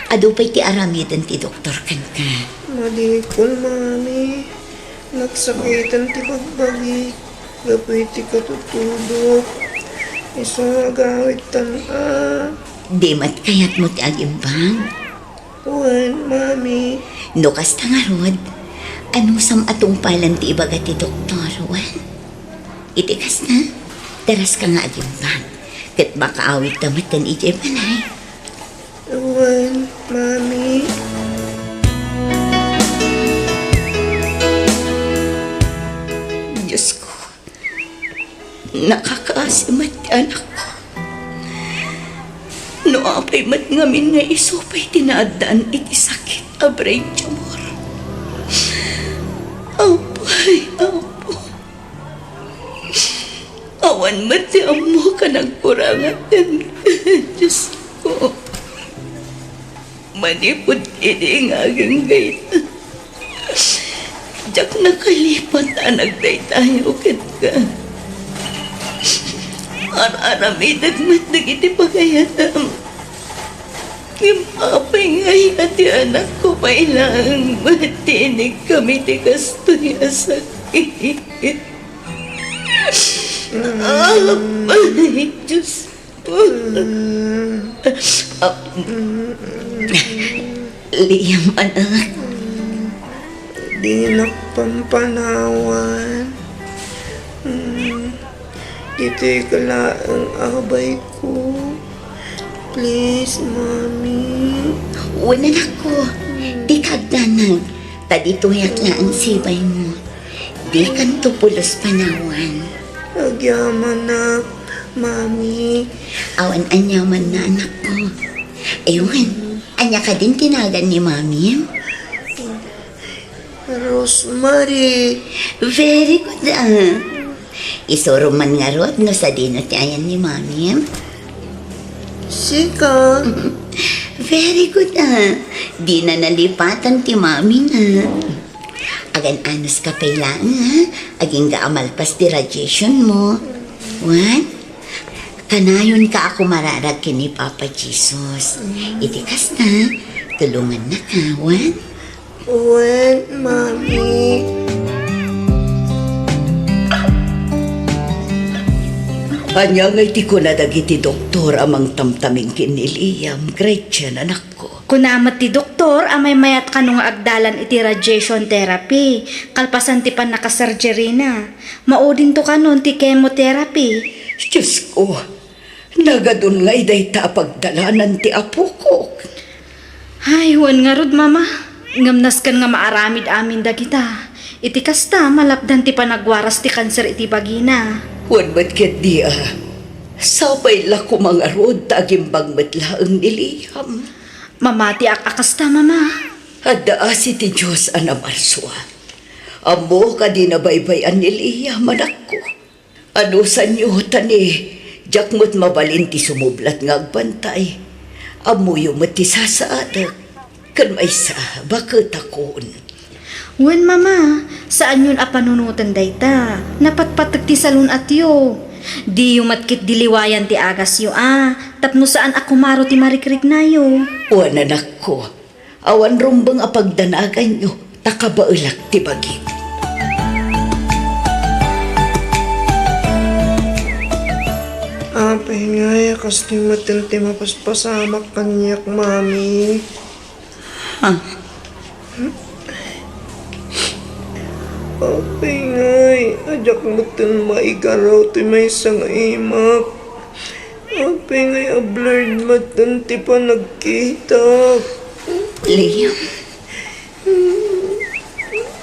Adu pay ti aramiden ti doktor kenka. Madikon, Mami. Nagsakiten ti bagbagik gapu iti katutubok. Isu nga agawidtan a. Di met kayatmo ti agimbag? Wen, Mami. No kasta ngarud, anusam a tungpalan ti ibaga ti doktor, wen? Iti kasta, daraska nga agimbag. Ket makaawidda metten idiay balay. Wen, Mami. Diosko, nakakaasi met ti anakko. No apay met ngamin nga isu pay ti naaddaan iti sakit a brain tumor. Apay, Apo. Awan met ti ammok a nagkurangan kenka, Diosko. Manipud idi nga aginggayna, diak nakalipat a nagdaydayaw kenka. Ar-aramidek met dagiti pagayam. Ngem apay ngay a ti anakko pay laeng met ti inikkam iti kastoy a sakit? Apay, Diosko. Ah, Liam, anak. Dinak pampanawan. Mm, ditoy ka laeng, abayko. Please, Mami. Wen, anakko. Dika agdanag. Ta ditoyak laeng sibaymo. Dikanto pulos panawan. Agyamanak, Mami. Awan aniamanna, anakko. Ewan, ania kadin ti nagan ni Mami? Rosemary. Very good, ah. Isurom man ngarud no sadino ti ayan ni Mami. Sika. Very good, ah. Dina nalipatan ti Mami na. Agan-anos ka pay laeng, ha? Agingga a malpas ti radiation mo. Wen, kanayon ka a kumararag ken ni Papa Jesus. Iti kasta, tulonganna ka, wen? Wen, Mami. Ania ngay ti kuna dagiti doktor a mangtamtaming ken ni Liam, Gretchen, anak? Kuna met ti doktor a maymayat kano nga agdalan iti radiation therapy, kalpasan ti pannakasurgeryna. Maudinto kanon ti chemotherapy. Diosko, nagadun ngay dayta a pagdalanan ti apokok. Ay, wen ngarud, Mama. Ngem nasken nga maaramid amin dagita. Iti kasta, malapdan ti panagwaras ti kanser iti bagina. Wen met ketdi a, sapay la koma ngarud ta agimbag met laeng ni Liam. Mamatiak a kasta, Mama. Adda asi ti Dios a namarsua. Ammok a dina baybay-an ni Liam, anakko. Anusanyo, ta ni, diak met mabalin ti sumublat nga agbantay. Ammoyo met ti sasaadek. Ken maysa, baketakon. Wen, Mama, saanyon a panunoten dayta. Napatpateg ti salun-atyo. Diyo met ketdi liwayan ti agasyo a, tapno saan a kumaro ti marikriknayo. Wen, anakko, awan rumbeng a pagdanaganyo, ta kabaelak ti bagik. Apay ngay a kastoy metten ti mapaspasamak kaniak, Mami? Ha? Apay ngay a diak metten maigaraw ti maysa nga imak? Apay ngay a blurred metten ti panagkitak? Liam.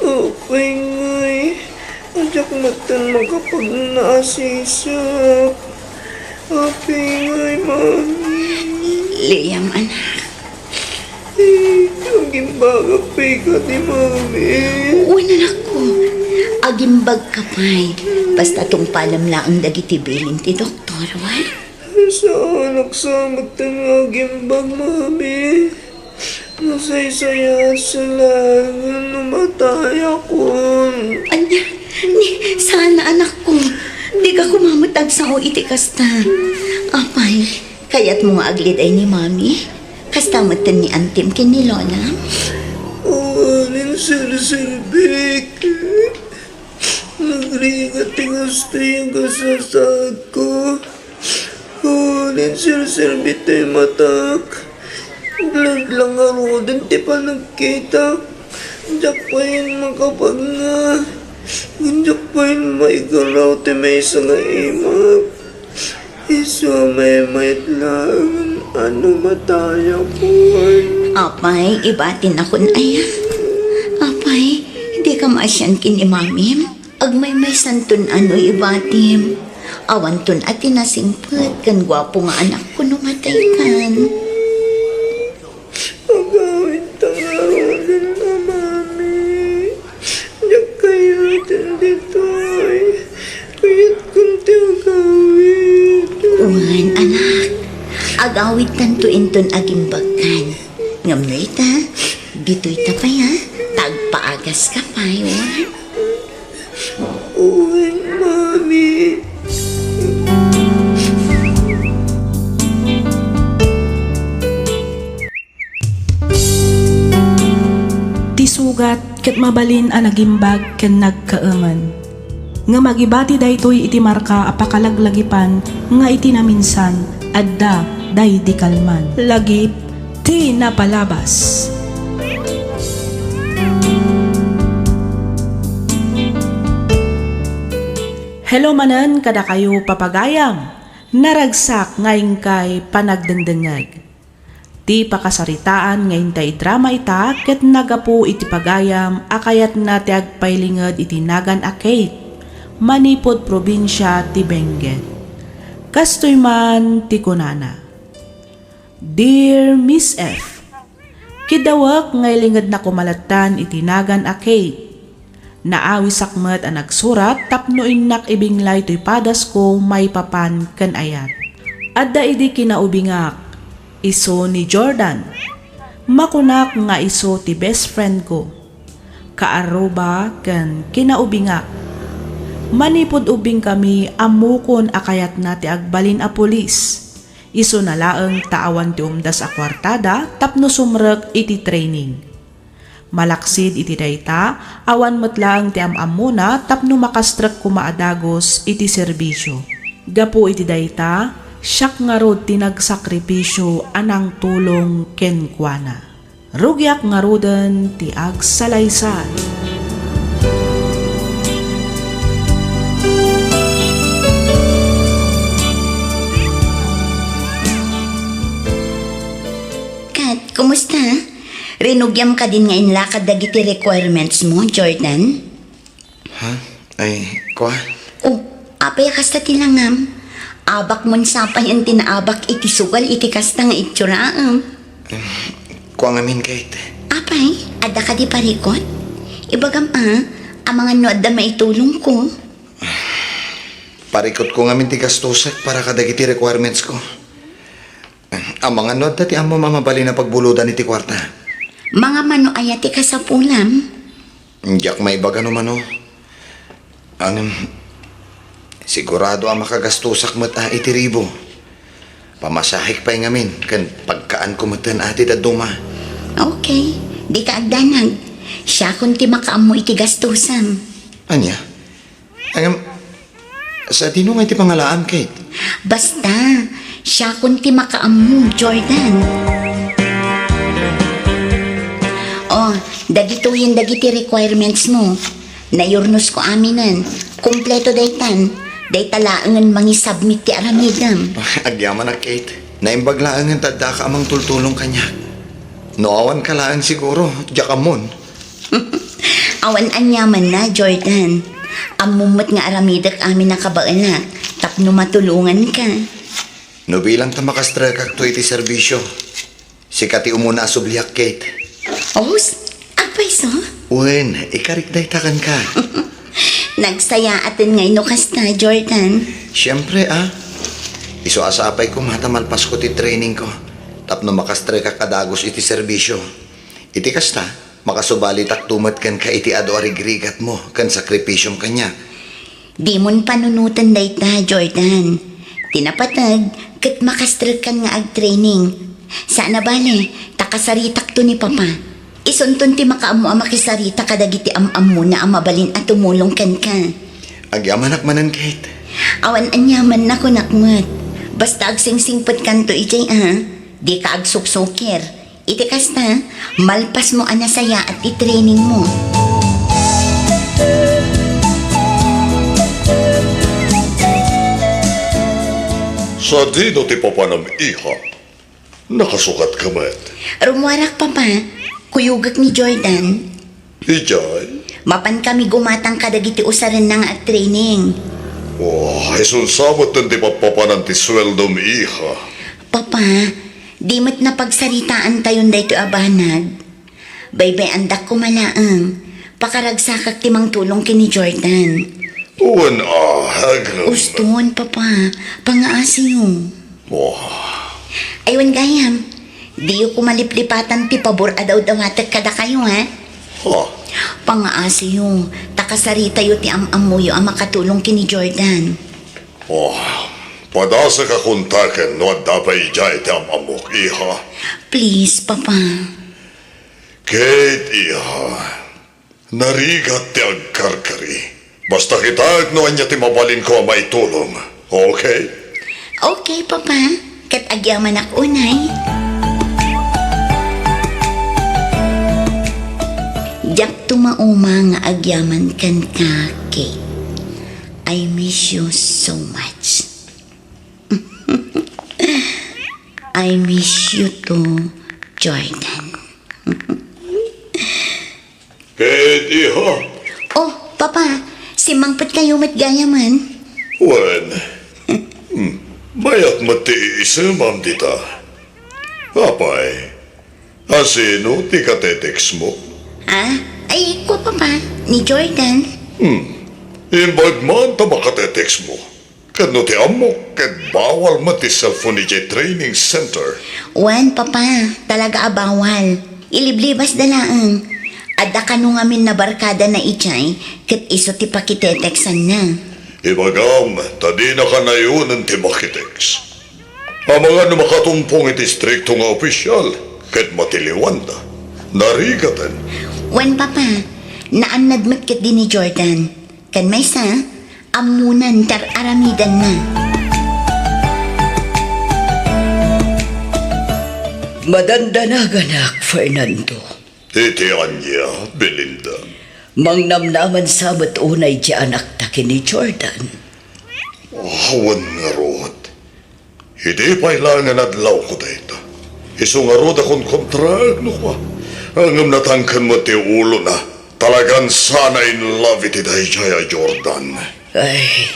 Apay ngay a diak metten makapagna a sisak? Apay ngay, Mami. Liam, anak. Eh, agimbagak pay kadi, Mami. Wen, anakko. Agimbagka pay. Basta tungpalem laeng dagiti bilin ti doktor, wen? Saanak sa metten nga agimbag, Mami. Nasaysayaat sa laengen no matayakon. Ania? Ni, sana, anakko. Dika koma met agsao iti kasta. Apay, kayatmo nga agliday ni Mami? Kasta metten ni Antim ken ni Lola? Awanen serserbik. Nagrigat ti kastoy a kasasaadko. Awanen serserbi ti matak. Blurred la ngaruden ti panagkitak. Diak payen makapagna. Diak payen maigaraw ti maysa nga imak. Isu a maymayat laeng a no matayakon. Apay, ibatinakon aya? Apay, dika maasian ken ni mamim? Agmaymaysanton a no ibatim. Awanton a ti nasingpet ken guapo nga anakko no mataykan. Agawidta ngaruden a mami. Diak kayaten ditoy. Kayatkon ti agawid. Wen, anak. Agawidtanto inton agimbagkan. Ngem no ita, ditoyta pay, a. Tagpaagaska pay, wen. Wen, mami. Ti sugat ket mabalin a nagimbag ken nagkaemen. Ngem agibati daytoy iti marka a pakalaglagipan nga iti naminsan, adda daydi kalman. Lagip ti napalabas. Hello manen kadakayo, papagayam! Naragsak nga inkay panagdengdengngeg. Ti pakasaritaan nga intay drama ita ket naggapu iti pagayam a kayatna ti agpailinged iti nagan a Kate, manipud probinsia ti Benguet. Kastoy man ti kunana, "Dear Miss F, kidawek nga ilingedna koma lattan iti nagan a Kate. Naawisak met a nagsurat tapno innak ibinglay toy padasko maipapan ken ayat. Adda idi kinaubingak, isu ni Jordan. Makunak nga isu ti best friend ko. Kaarruba ken kinaubingak. Manipud ubbingkami, ammokon a kayatna ti agbalin a pulis. Isuna laeng ta awan ti umdas a kuartada tapno sumrek iti training. Malaksid iti dayta, awan met laeng ti am-ammona tapno makastrek koma a dagus iti serbisio. Gapu iti dayta, siak ngarud ti nagsakripisio a nangtulong kenkuana. Rugiak ngaruden ti agsalaysay." Kat, kumusta? Rinugiam kadin nga inlakad dagiti requirements mo, Jordan? Ha? Ay, kua? Oh, apay a kasta ti langam? Abak mon sapayan ti naabak iti sugal iti kasta nga itsuraem. Kua ngamin, Kate. Apay, adda kadi parikut? Ibagam a, amangan no adda maitulongko. Parikutko ngamin ti gastosek para kadagiti requirements ko. Amangan no adda ti ammom a mabalin a pagbulodan iti kuarta. Mangam no aya ti kasapulam? Diak maibaga no mano. Ngem, sigurado a makagastosak met a iti ribu. Pamasahek pay ngamin ken pagkaanko metten a ti dadduma. Okay, dika agdanag. Siakon ti makaammo iti gastosam. Ania? Ngem, sadino nga iti pangalaam, Kate? Basta, siakon ti makaammo, Jordan. Oh, dagitoyen dagiti requirements mo. Nayurnosko aminen. Kompleto daytan. Dayta laengen mangisubmit ti aramidem. Agyamanak, Kate. Naimbag laengen ta addaka a mangtultulong kaniak. No awanka laeng siguro, diak ammon. Awan aniamanna, Jordan. Ammom met nga aramidek amin a kabaelak tapno matulonganka. No bilang ta makastrekakto iti serbisio, sika ti umuna a subliak, Kate. Os, apay so? Wen, ikarik dayta kenka. Nagsayaaten ngay no kasta, Jordan. Siempre, a. Isu a sapay koma ta malpasko ti training ko tapno makastrekak a dagus iti serbisio. Iti kasta, makasubalitakto met kenka iti adu a rigrigatmo ken sakripisiom kaniak. Dimon panunoten dayta, Jordan. Ti napateg, ket makastrekkan nga agtraining. Saan a bale, ta kasaritakto ni Papa. Isunton ti makaammo a makisarita kadagiti am-ammona a mabalin a tumulong kenka. Agyamanak manen, Kate. Awan aniamanna, kunak met. Basta agsingsingpetkanto idiay, a. Dika agsuksukir. Iti kasta, malpasmo a nasayaat ti trainingmo. Sadino ti papanam, iha? Nakasukatka met? Rummuarak, Papa. Kuyogek ni Jordan. Idiay? Mapankami gumatang kadagiti usarenna nga agtraining. Oh, isunsa met ti pappapanan ti sueldom, iha? Papa, di met napagsaritaantayon daytoy a banag. Baybay-andak koma laeng. Pakaragsakak ti mangtulong ken ni Jordan. Wen a, agem. Uston, Papa. Pangaasiyo. Oh. Ay, wen gayam, diyo koma liplipatan ti pabor a dawdawatek kadakayo, ha? Ha? Pangaasiyo, ta kasaritayo ti am-ammoyo a makatulong ken ni Jordan. Oh, padasek a kontaken no adda pay idiay ti am-ammok, iha. Please, Papa. Kate, iha, narigat ti agkarkari. Basta kitaek no ania ti mabalinko a maitulong. Okay? Okay, Papa. Ket agyamanak unay. Diak tumauma nga agyaman kenka, Kate. I miss you so much. I miss you too, Jordan. Ket iha? Oh, Papa, simmangpetkayo met gayamen. Wen, hmm, mayat met ti iisemam dita. Apay, asino ti kateteksmo? Ah, ay, kua, Papa, ni Jordan. Hmm, imbag man ta makateteksmo. Ket no ti ammok, ket bawal met ti cellphone idiay training center. Wen, Papa, talaga a bawal. Iliblibasda laeng. Adda kano ngamin a barkadana idiay, ket isu ti pakiteteksanna. Ibagam, ta dinaka nayonen ti makiteks. Amangan no makatumpong iti istrikto nga opisial, ket matiliwanda. Narigaten. Wen, Papa, naannad met ketdi ni Jordan. Ken maysa, ammonan ti ar-aramidenna. Madandanaganak, Fernando. Iti ania, Belinda? Mangnamnaman sa met unay ti anakta ken ni Jordan. Awan ngarud. Idi pay laeng nga adlawko dayta, isu ngarud a konkontraek no kua. Ngem natangken met ti ulona. Talagan sana in love iti daydiay a Jordan. Ay,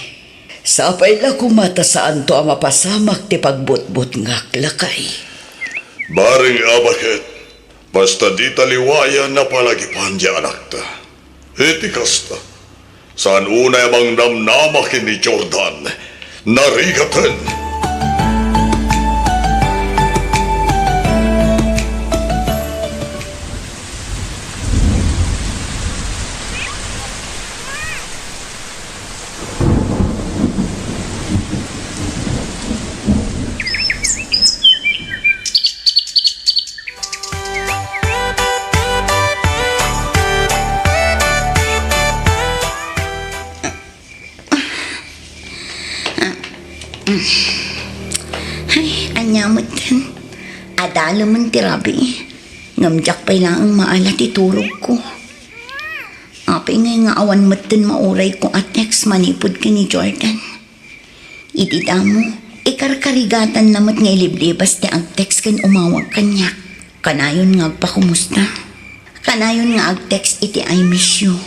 sapay la koma ta saanto a mapasamak ti pagbutbutngak, lakay. Bareng a baket. Basta dita liwayan a palagipan ti anakta. Iti kasta, saan unay a mangnamnama ken ni Jordan. Narigaten. Ay, ania metten? Adalemen ti rabii. Ngem diak pay laeng maala ti turogko. Apay ngay nga awan metten maurayko a text manipud ken ni Jordan. Iti damo, ikarkarigatanna met nga iliblibas ti ag-text ken umawag kaniak. Kanayon nga agpakumusta. Kanayon nga ag-text iti "I miss you."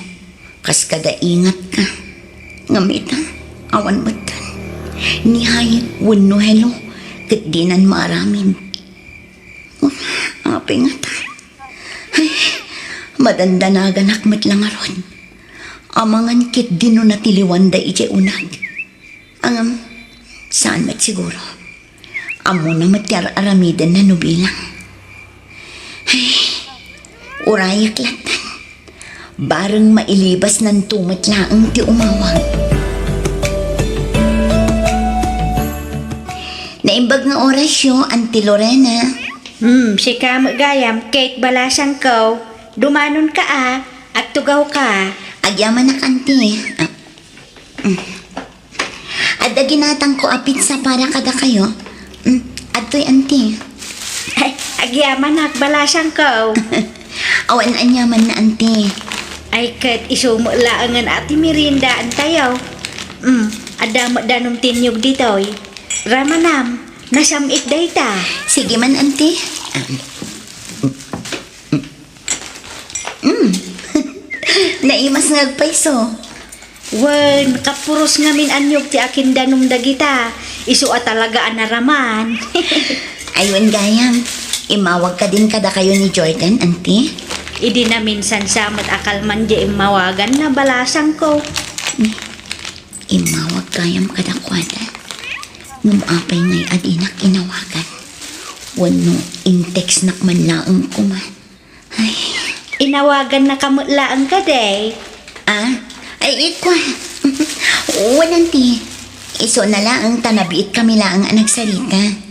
Kas kada ingatka. Ngem ita, awan metten. Ni hi wenno hello, ket dinan maaramid. Apay ngata? Ay, madandanaganak met la ngarud. Amangan ketdi no natiliwanda idiay uneg. Ngem, saan met siguro. Ammona met ti ar-aramidenna no bilang. Ay, urayak lattan. Bareng mailibasnanto met laeng ti umawag. Naimbag nga orasyo, Auntie Lorena. Hmm, sika met gayam, Kate Balasangko. Dumanonka a, agtugawka. Agyamanak, Auntie. Ah, mm. Adda ginatangko a pizza para kadakayo. Mm, adtoy, Auntie. Ay, agyamanak, Balasangko. Awan aniamanna, Auntie. Ay, ket isu met laengen a ti meriendaantayo. Mm, adda met danum ti inyog ditoy. Ramanam, nasam-it dayta. Sige man, Auntie. Um, mm. Naimas nga agpayso. Wen, kapuros ngamin a niyog ti akindanum dagita. Isu a talaga a naraman. Ay, wen gayam, immawag kadin kadakayo ni Jordan, Auntie? Idi naminsan sa met a kalman di immawagan na balasangko. Immawag gayam kadakuada. Ngem apay ngay a dinak inawagan? Wenno in-textnak man laeng koma? Ay. Inawagan na ka met laeng kadi? Ah? Ay, ikua. Wen, Auntie. Isu na laeng ta nabiit kami laeng a nagsarita.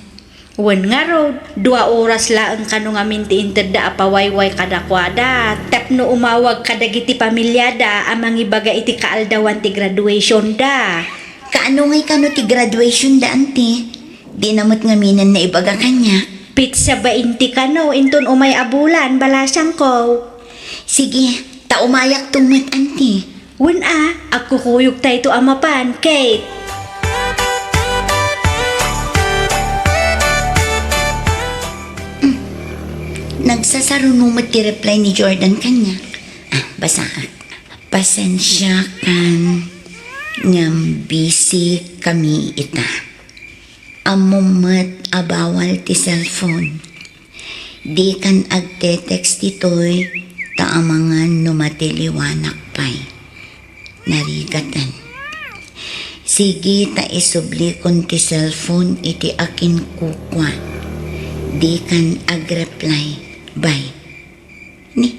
Wen ngarud, dua oras laeng kano ngamin ti intedda a pawayway kadakuada tapno umawag kadagiti pamiliada a mangibaga iti kaaldawan ti graduationda. Kaano ngay kano ti graduationda, Auntie? Dina met ngaminen naibaga kaniak. Petsa bainte kano inton umay a bulan, balasangko. Sige, ta umayakto met, Auntie. Wen a, agkukuyogtayto a mapan, Kate. Hmm. Nagsasaruno met ti reply ni Jordan kaniak. Ah, basaak. Pasensiakan ngem busy kami ita. Ammom met a bawal ti cellphone. Dikan agte-text ditoy ta amangan no matiliwanak pay. Narigaten. Sige ta isublikon ti cellphone iti akinkukua. Dikan agreply. Bye. Ni,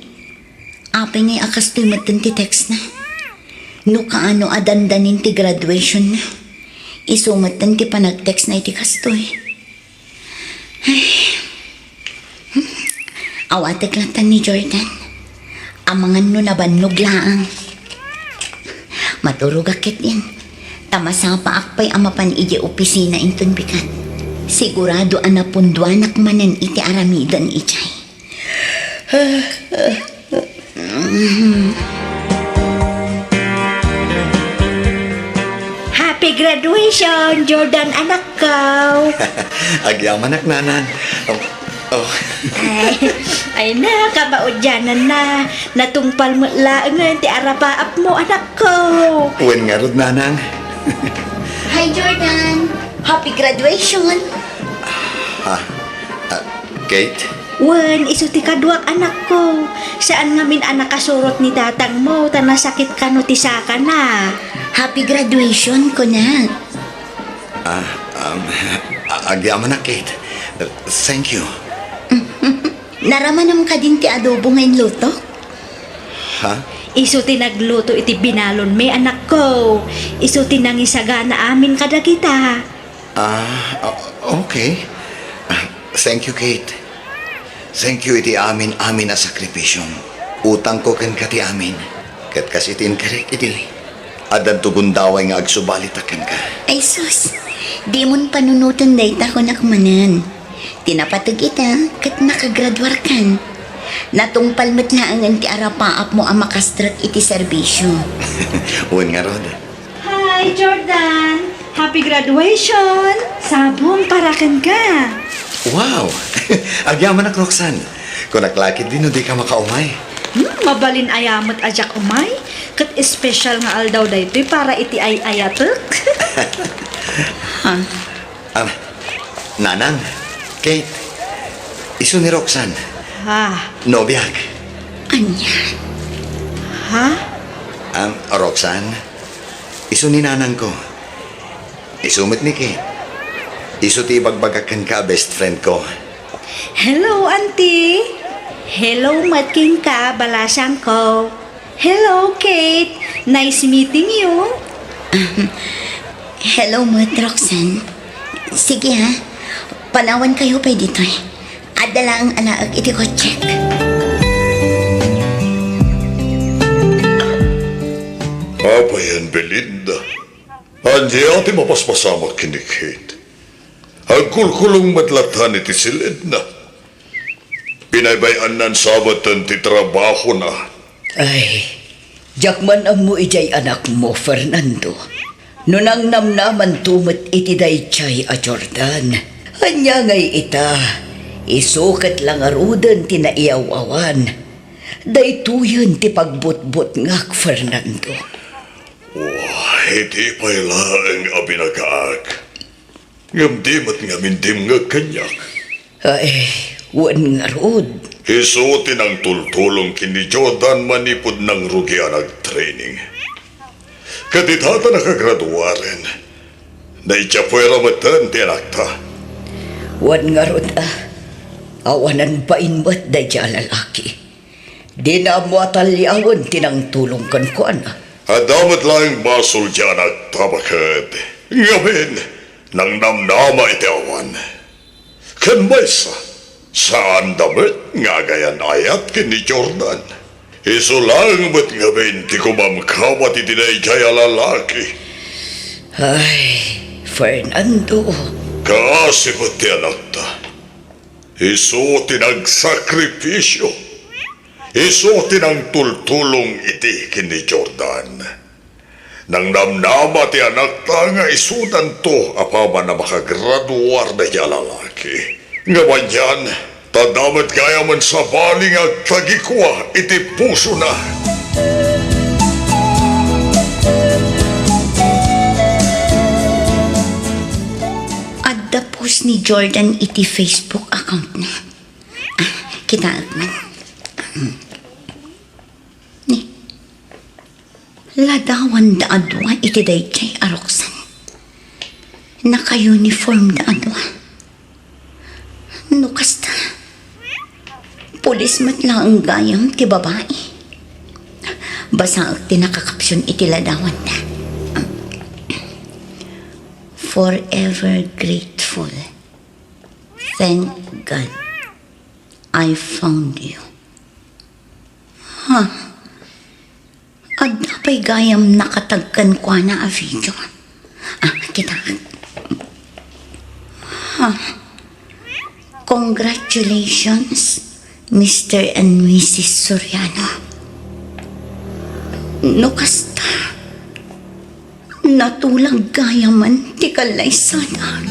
apay ngay a kastoy metten ti textna? No kaano a dandanin ti graduationna, isu metten ti panagtextna iti kastoy. Ay. Awatek latta ni Jordan. Amangan no nabannog laeng. Maturogak ketdin. Ta masapaak pay a mapan idiay opisina inton bigat. Sigurado a napunduanak manen iti aramiden idiay. Happy graduation, Jordan anakko! Agyamanak, Nanang. Oh, oh. Ay, ay na, kabaudiananna. Natungpal met laengen ti arapaapmo, anakko. Wen ngarud, Nanang. Hi, Jordan. Happy graduation. Ha? Ah, Kate? Wen, isu ti kaduak, anakko. Saan ngamin a nakasurot ni tatangmo, ta nasakit kano ti sakana. Happy graduation, kunak. Ah, um, a-, agyamanak, Kate. Thank you. Naramanam kadin ti adobo nga inlutok? Ha? Isu ti nagluto iti binalonmi, anakko. Isu ti nangisagana amin kadagita. Ah, o-, okay. Ah, thank you, Kate. Thank you iti amin-amin a sakripisiom. Utangko kenka ti amin. Ket kas iti inkarek idi, addanto gundaway nga agsubalitak kenka. Ay sus, dimon panunoten dayta, kunak manen. Ti napateg ita, ket nakagraduarkan. Natungpal met laengen ti arapaapmo a makastrek iti serbisio. Wen ngarud. Hi, Jordan! Happy graduation! Sabong para kenka! Wow! Agyamanak, Roxanne. Kunak la ketdi no dika makaumay. Hmm, mabalin aya met a diak umay. Ket espesyal nga aldaw daytoy para iti ay-ayatek. Ha? Ah, Nanang, Kate, isu ni Roxanne. Ha? Nobiak. Ania? Ha? Ah, Roxanne, isu ni nanangko. Isu met ni Kate. Isu ti ibagbagak kenka a best friend ko. Hello, Auntie. Hello met kenka, balasangko. Hello, Kate. Nice meeting you. Ahem. Hello met, Roxanne. Sige, ha. Panawankayo pay ditoy. Adda laeng alaek iti kotsek. Apayen, Belinda. Ania ti mapaspasamak ken ni Kate? Agkulkulong met latta iti siledna. Binaybay-annan sa met ti trabahona. Ay, diak man ammo idiay anakmo, Fernando. No nangnamnamanto met iti daydiay a Jordan, ania ngay ita, isu ket la ngaruden ti naiyaw-awan. Daytoyen ti pagbutbutngak, Fernando. Oh, iti pay laeng a binagaak. Ngem di met ngamin dimngeg kaniak. Ay, wen ngarud. Isu ti nangtultulong ken ni Jordan manipud nangrugi a nagtraining. Ket ita ta nakagraduaren, naidiay puera metten ti anakta. Wen ngarud a, awanan bain met daydiay a lalaki. Dina ammo a taliawen ti nangtulong kenkuana. Adda met laeng basol diay anakta, baket. Ngamin, nangnamnama iti awan. Ken maysa, saanda met nga agayan-ayat ken ni Jordan. Isu laeng met ngamin ti kumamkabat iti daydiay a lalaki. Ay, Fernando. Kaasi met ti anakta. Isu ti nagsakripisio. Isu ti nangtultulong iti ken ni Jordan. Nangnamnama ti anakta nga isudanto apaman a makagraduar daydiay a lalaki. Ngem anian, ta adda met gayamen sabali nga agtagikua iti pusona. Adda post ni Jordan iti Facebook account na. Ah, kitaek man. Ni, ladawanda a dua iti daydiay a Roxanne. Naka-uniformda a dua. No kasta, pulis met laeng gayam ti babai. Basaek ti nakakapsion iti ladawanda. Forever grateful. Thank God I found you. Ha? Adda pay gayam nakatag kenkuana a video. Ah, kita. Ha? Congratulations, Mister and Missus Soriano. No kasta, natulag gayamen ti kallaysada.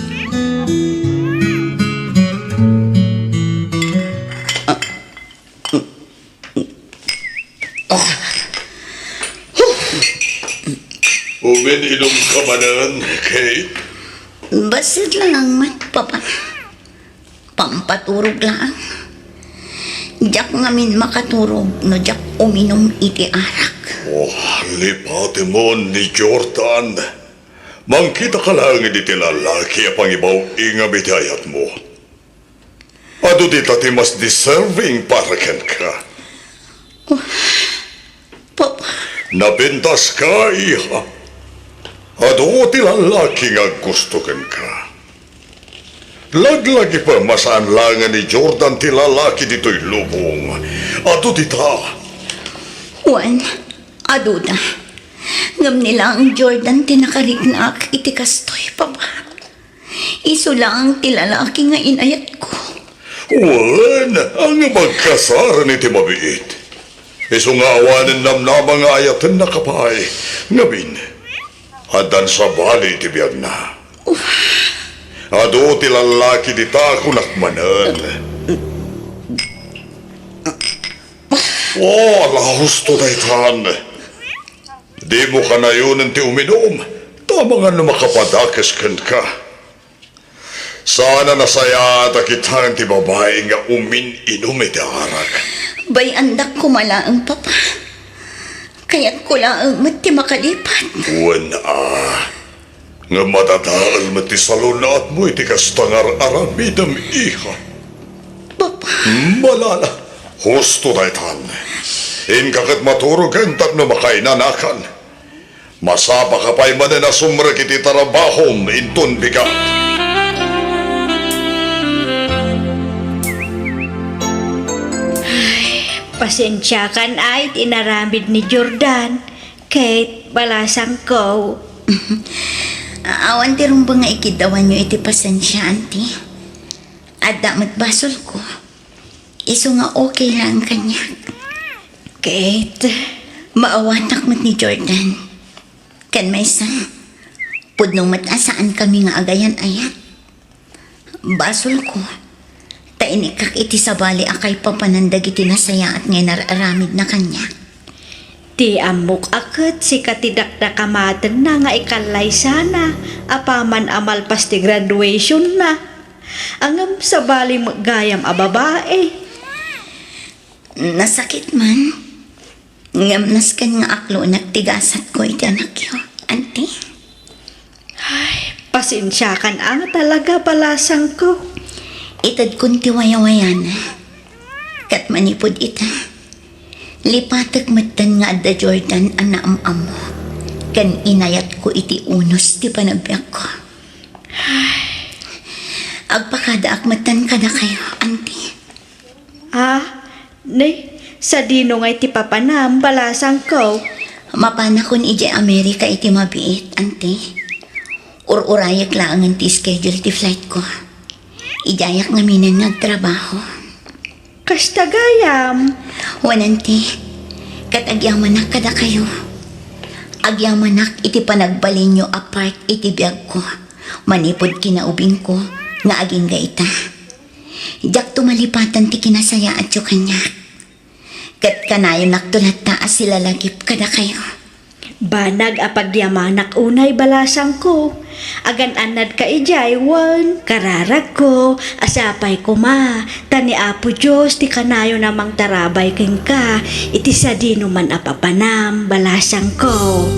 Ah, ah. Umin-inumka manen, Kate? Bassit lang met, Papa. Pampaturog laeng. Diak ngamin makaturog no diak uminum iti arak. Oh, lipatemon ni Jordan. Mangkitaka laeng iti lalaki a pangibaw-ingam iti ayatmo. Adu dita ti mas deserving para kenka. Oh, Papa. Napintaska, iha. Adu ti lalaki nga aggusto kenka. Laglagipem a saan laengen ni Jordan ti lalaki ditoy lubong. Adu dita. Wen, aduda. Ngem ni laeng Jordan ti nakariknaak iti kastoy, Papa. Isu laeng ti lalaki nga inayatko. Wen, ngem agkasaren iti mabiit. Isu nga awanen namnama nga ayatennaka pay. Ngamin, addan sabali iti biagna. Adu ti lalaki dita, kunak manen. Oh, ala, husto daytan. Dimo kanayonen ti uminum, ta amangan no makapadakes kenka. Saan a nasayaat a kitaen ti babai nga umin-inum iti arak. Bay-andak koma laeng, Papa. Kayatko laeng met ti makalipat. Wen a. Ngem madadael met ti salun-atmo iti kasta nga ar-aramidem, iha. Papa. Malala, husto daytan. Inka ket maturogen tapno makainanakan. Masapaka pay manen a sumrek iti trabahom inton bigat. Ay, pasensiakan ay ti inaramid ni Jordan. Kate, balasangko. Awan ti rumbeng nga ikiddawanyo iti pasensia, Auntie. Adda met basolko. Isu nga okay laeng kaniak. Kate, maawatak met ni Jordan. Ken maysa, Pudno met a saankami nga agayan-ayat. Basolko, ta inikkak iti sabali a kaipapanan dagiti nasayaat nga inar-aramidna kaniak. Ti ammok a ket sika ti dakdakamatenna nga ikallaysana apaman a malpas ti graduationna. Ngem sabali met gayam a babai. Nasakit man. Ngem nasken nga aklonak ti gasatko iti anakyo, Auntie. Ay, pasensiakan a nga talaga, balasangko. Itedkon ti wayawayana. Ket manipud ita, lipatek metten nga adda Jordan a naam-ammo ken inayatko iti unos ti panagbiagko. Agpakadaak metten kadakayo, Auntie. Ah, ne, sadino ngay ti papanam, balasangko? Mapanakon idiay Amerika iti mabiit, Auntie. Ur-urayek laengen ti schedule ti flightko. Idiayak ngaminen nga agtrabaho. Kasta gayam? Wen, Auntie. Ket agyamanak kadakayo. Agyamanak iti panagbalinyo a part iti biagko manipud kinaubingko nga agingga ita. Diakto malipatan ti kinasayaatyo kaniak. Ket kanayonakto latta a silalagip kadakayo. Banag a pagyamanak unay, balasangko. Agan-annadka idiay wen kararagko a sapay koma, ta ni Apo Dios ti kanayon a mangtarabay kenka iti sadinoman a papanam, balasangko.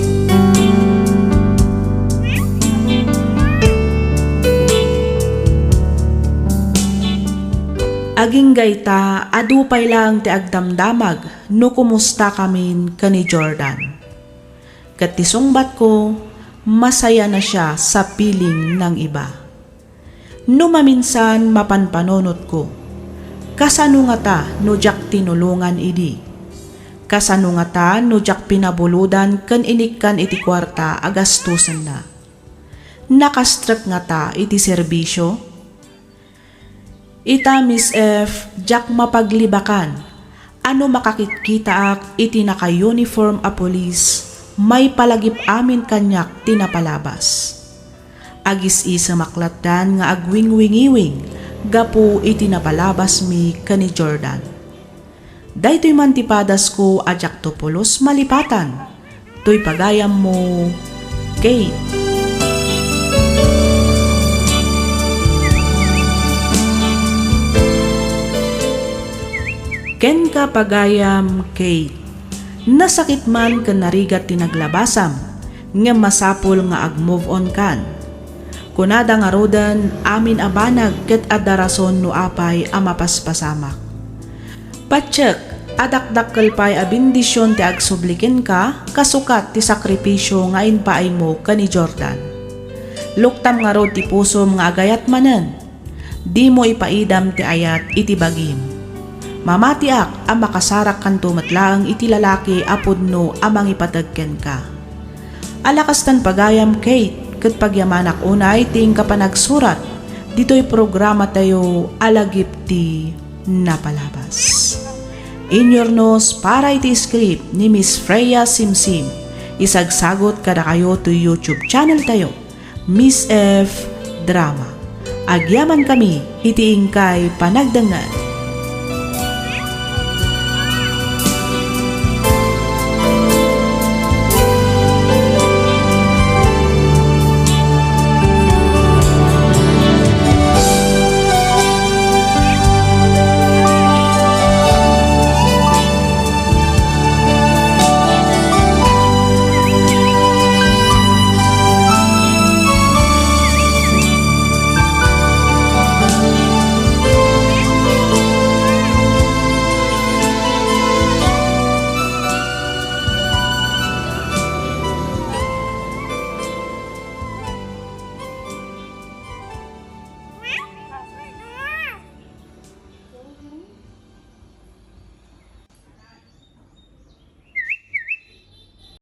Agingga ita, adu pay laeng ti agdamdamag no kumustakamin ken ni Jordan. Ket ti sungbatko, masayana sia sa piling nang iba. No maminsan, mapanpanunotko, kasano ngata no diak tinulongan idi? Kasano ngata no diak pinabulodan ken inikkan iti kuarta a gastusenna? Nakastrek ngata iti serbisio? Ita, Miss F, diak mapaglibakan a no makakitkitaak iti naka-uniform a pulis, maipalagip amin kaniak ti napalabas. Agis-isemak lattan nga agwingwingiwing gapu iti napalabasmi ken ni Jordan. Daytoy man ti padasko a diakto pulos malipatan. Toy pagayammo, Kate. Kenka, pagayam, Kate. Nasakit man ken narigat ti naglabasam, ngem masapul nga ag-move on kan. Kunada ngaruden, amin a banag ket adda rason no apay a mapaspasamak. Patiek a dakdakkel pay a bendision ti agsubli kenka kasukat ti sakripisio nga impaaymo ken ni Jordan. Luktam ngarud ti pusom nga agayat manen. Dimo ipaidam ti ayat iti bagim. Mamatiak a makasarakkanto met laeng iti lalaki a pudno a mangipateg kenka. Ala kastan pagayam, Kate, ket pagyamanak unay ti inka panagsurat ditoy programatayo a Lagip ti Napalabas. Inyurnos para iti script ni Miss Freya Simsim. Isagsagot kadakayo toy YouTube channel tayo, Miss F Drama. Agyamankami iti inkay panagdengngeg.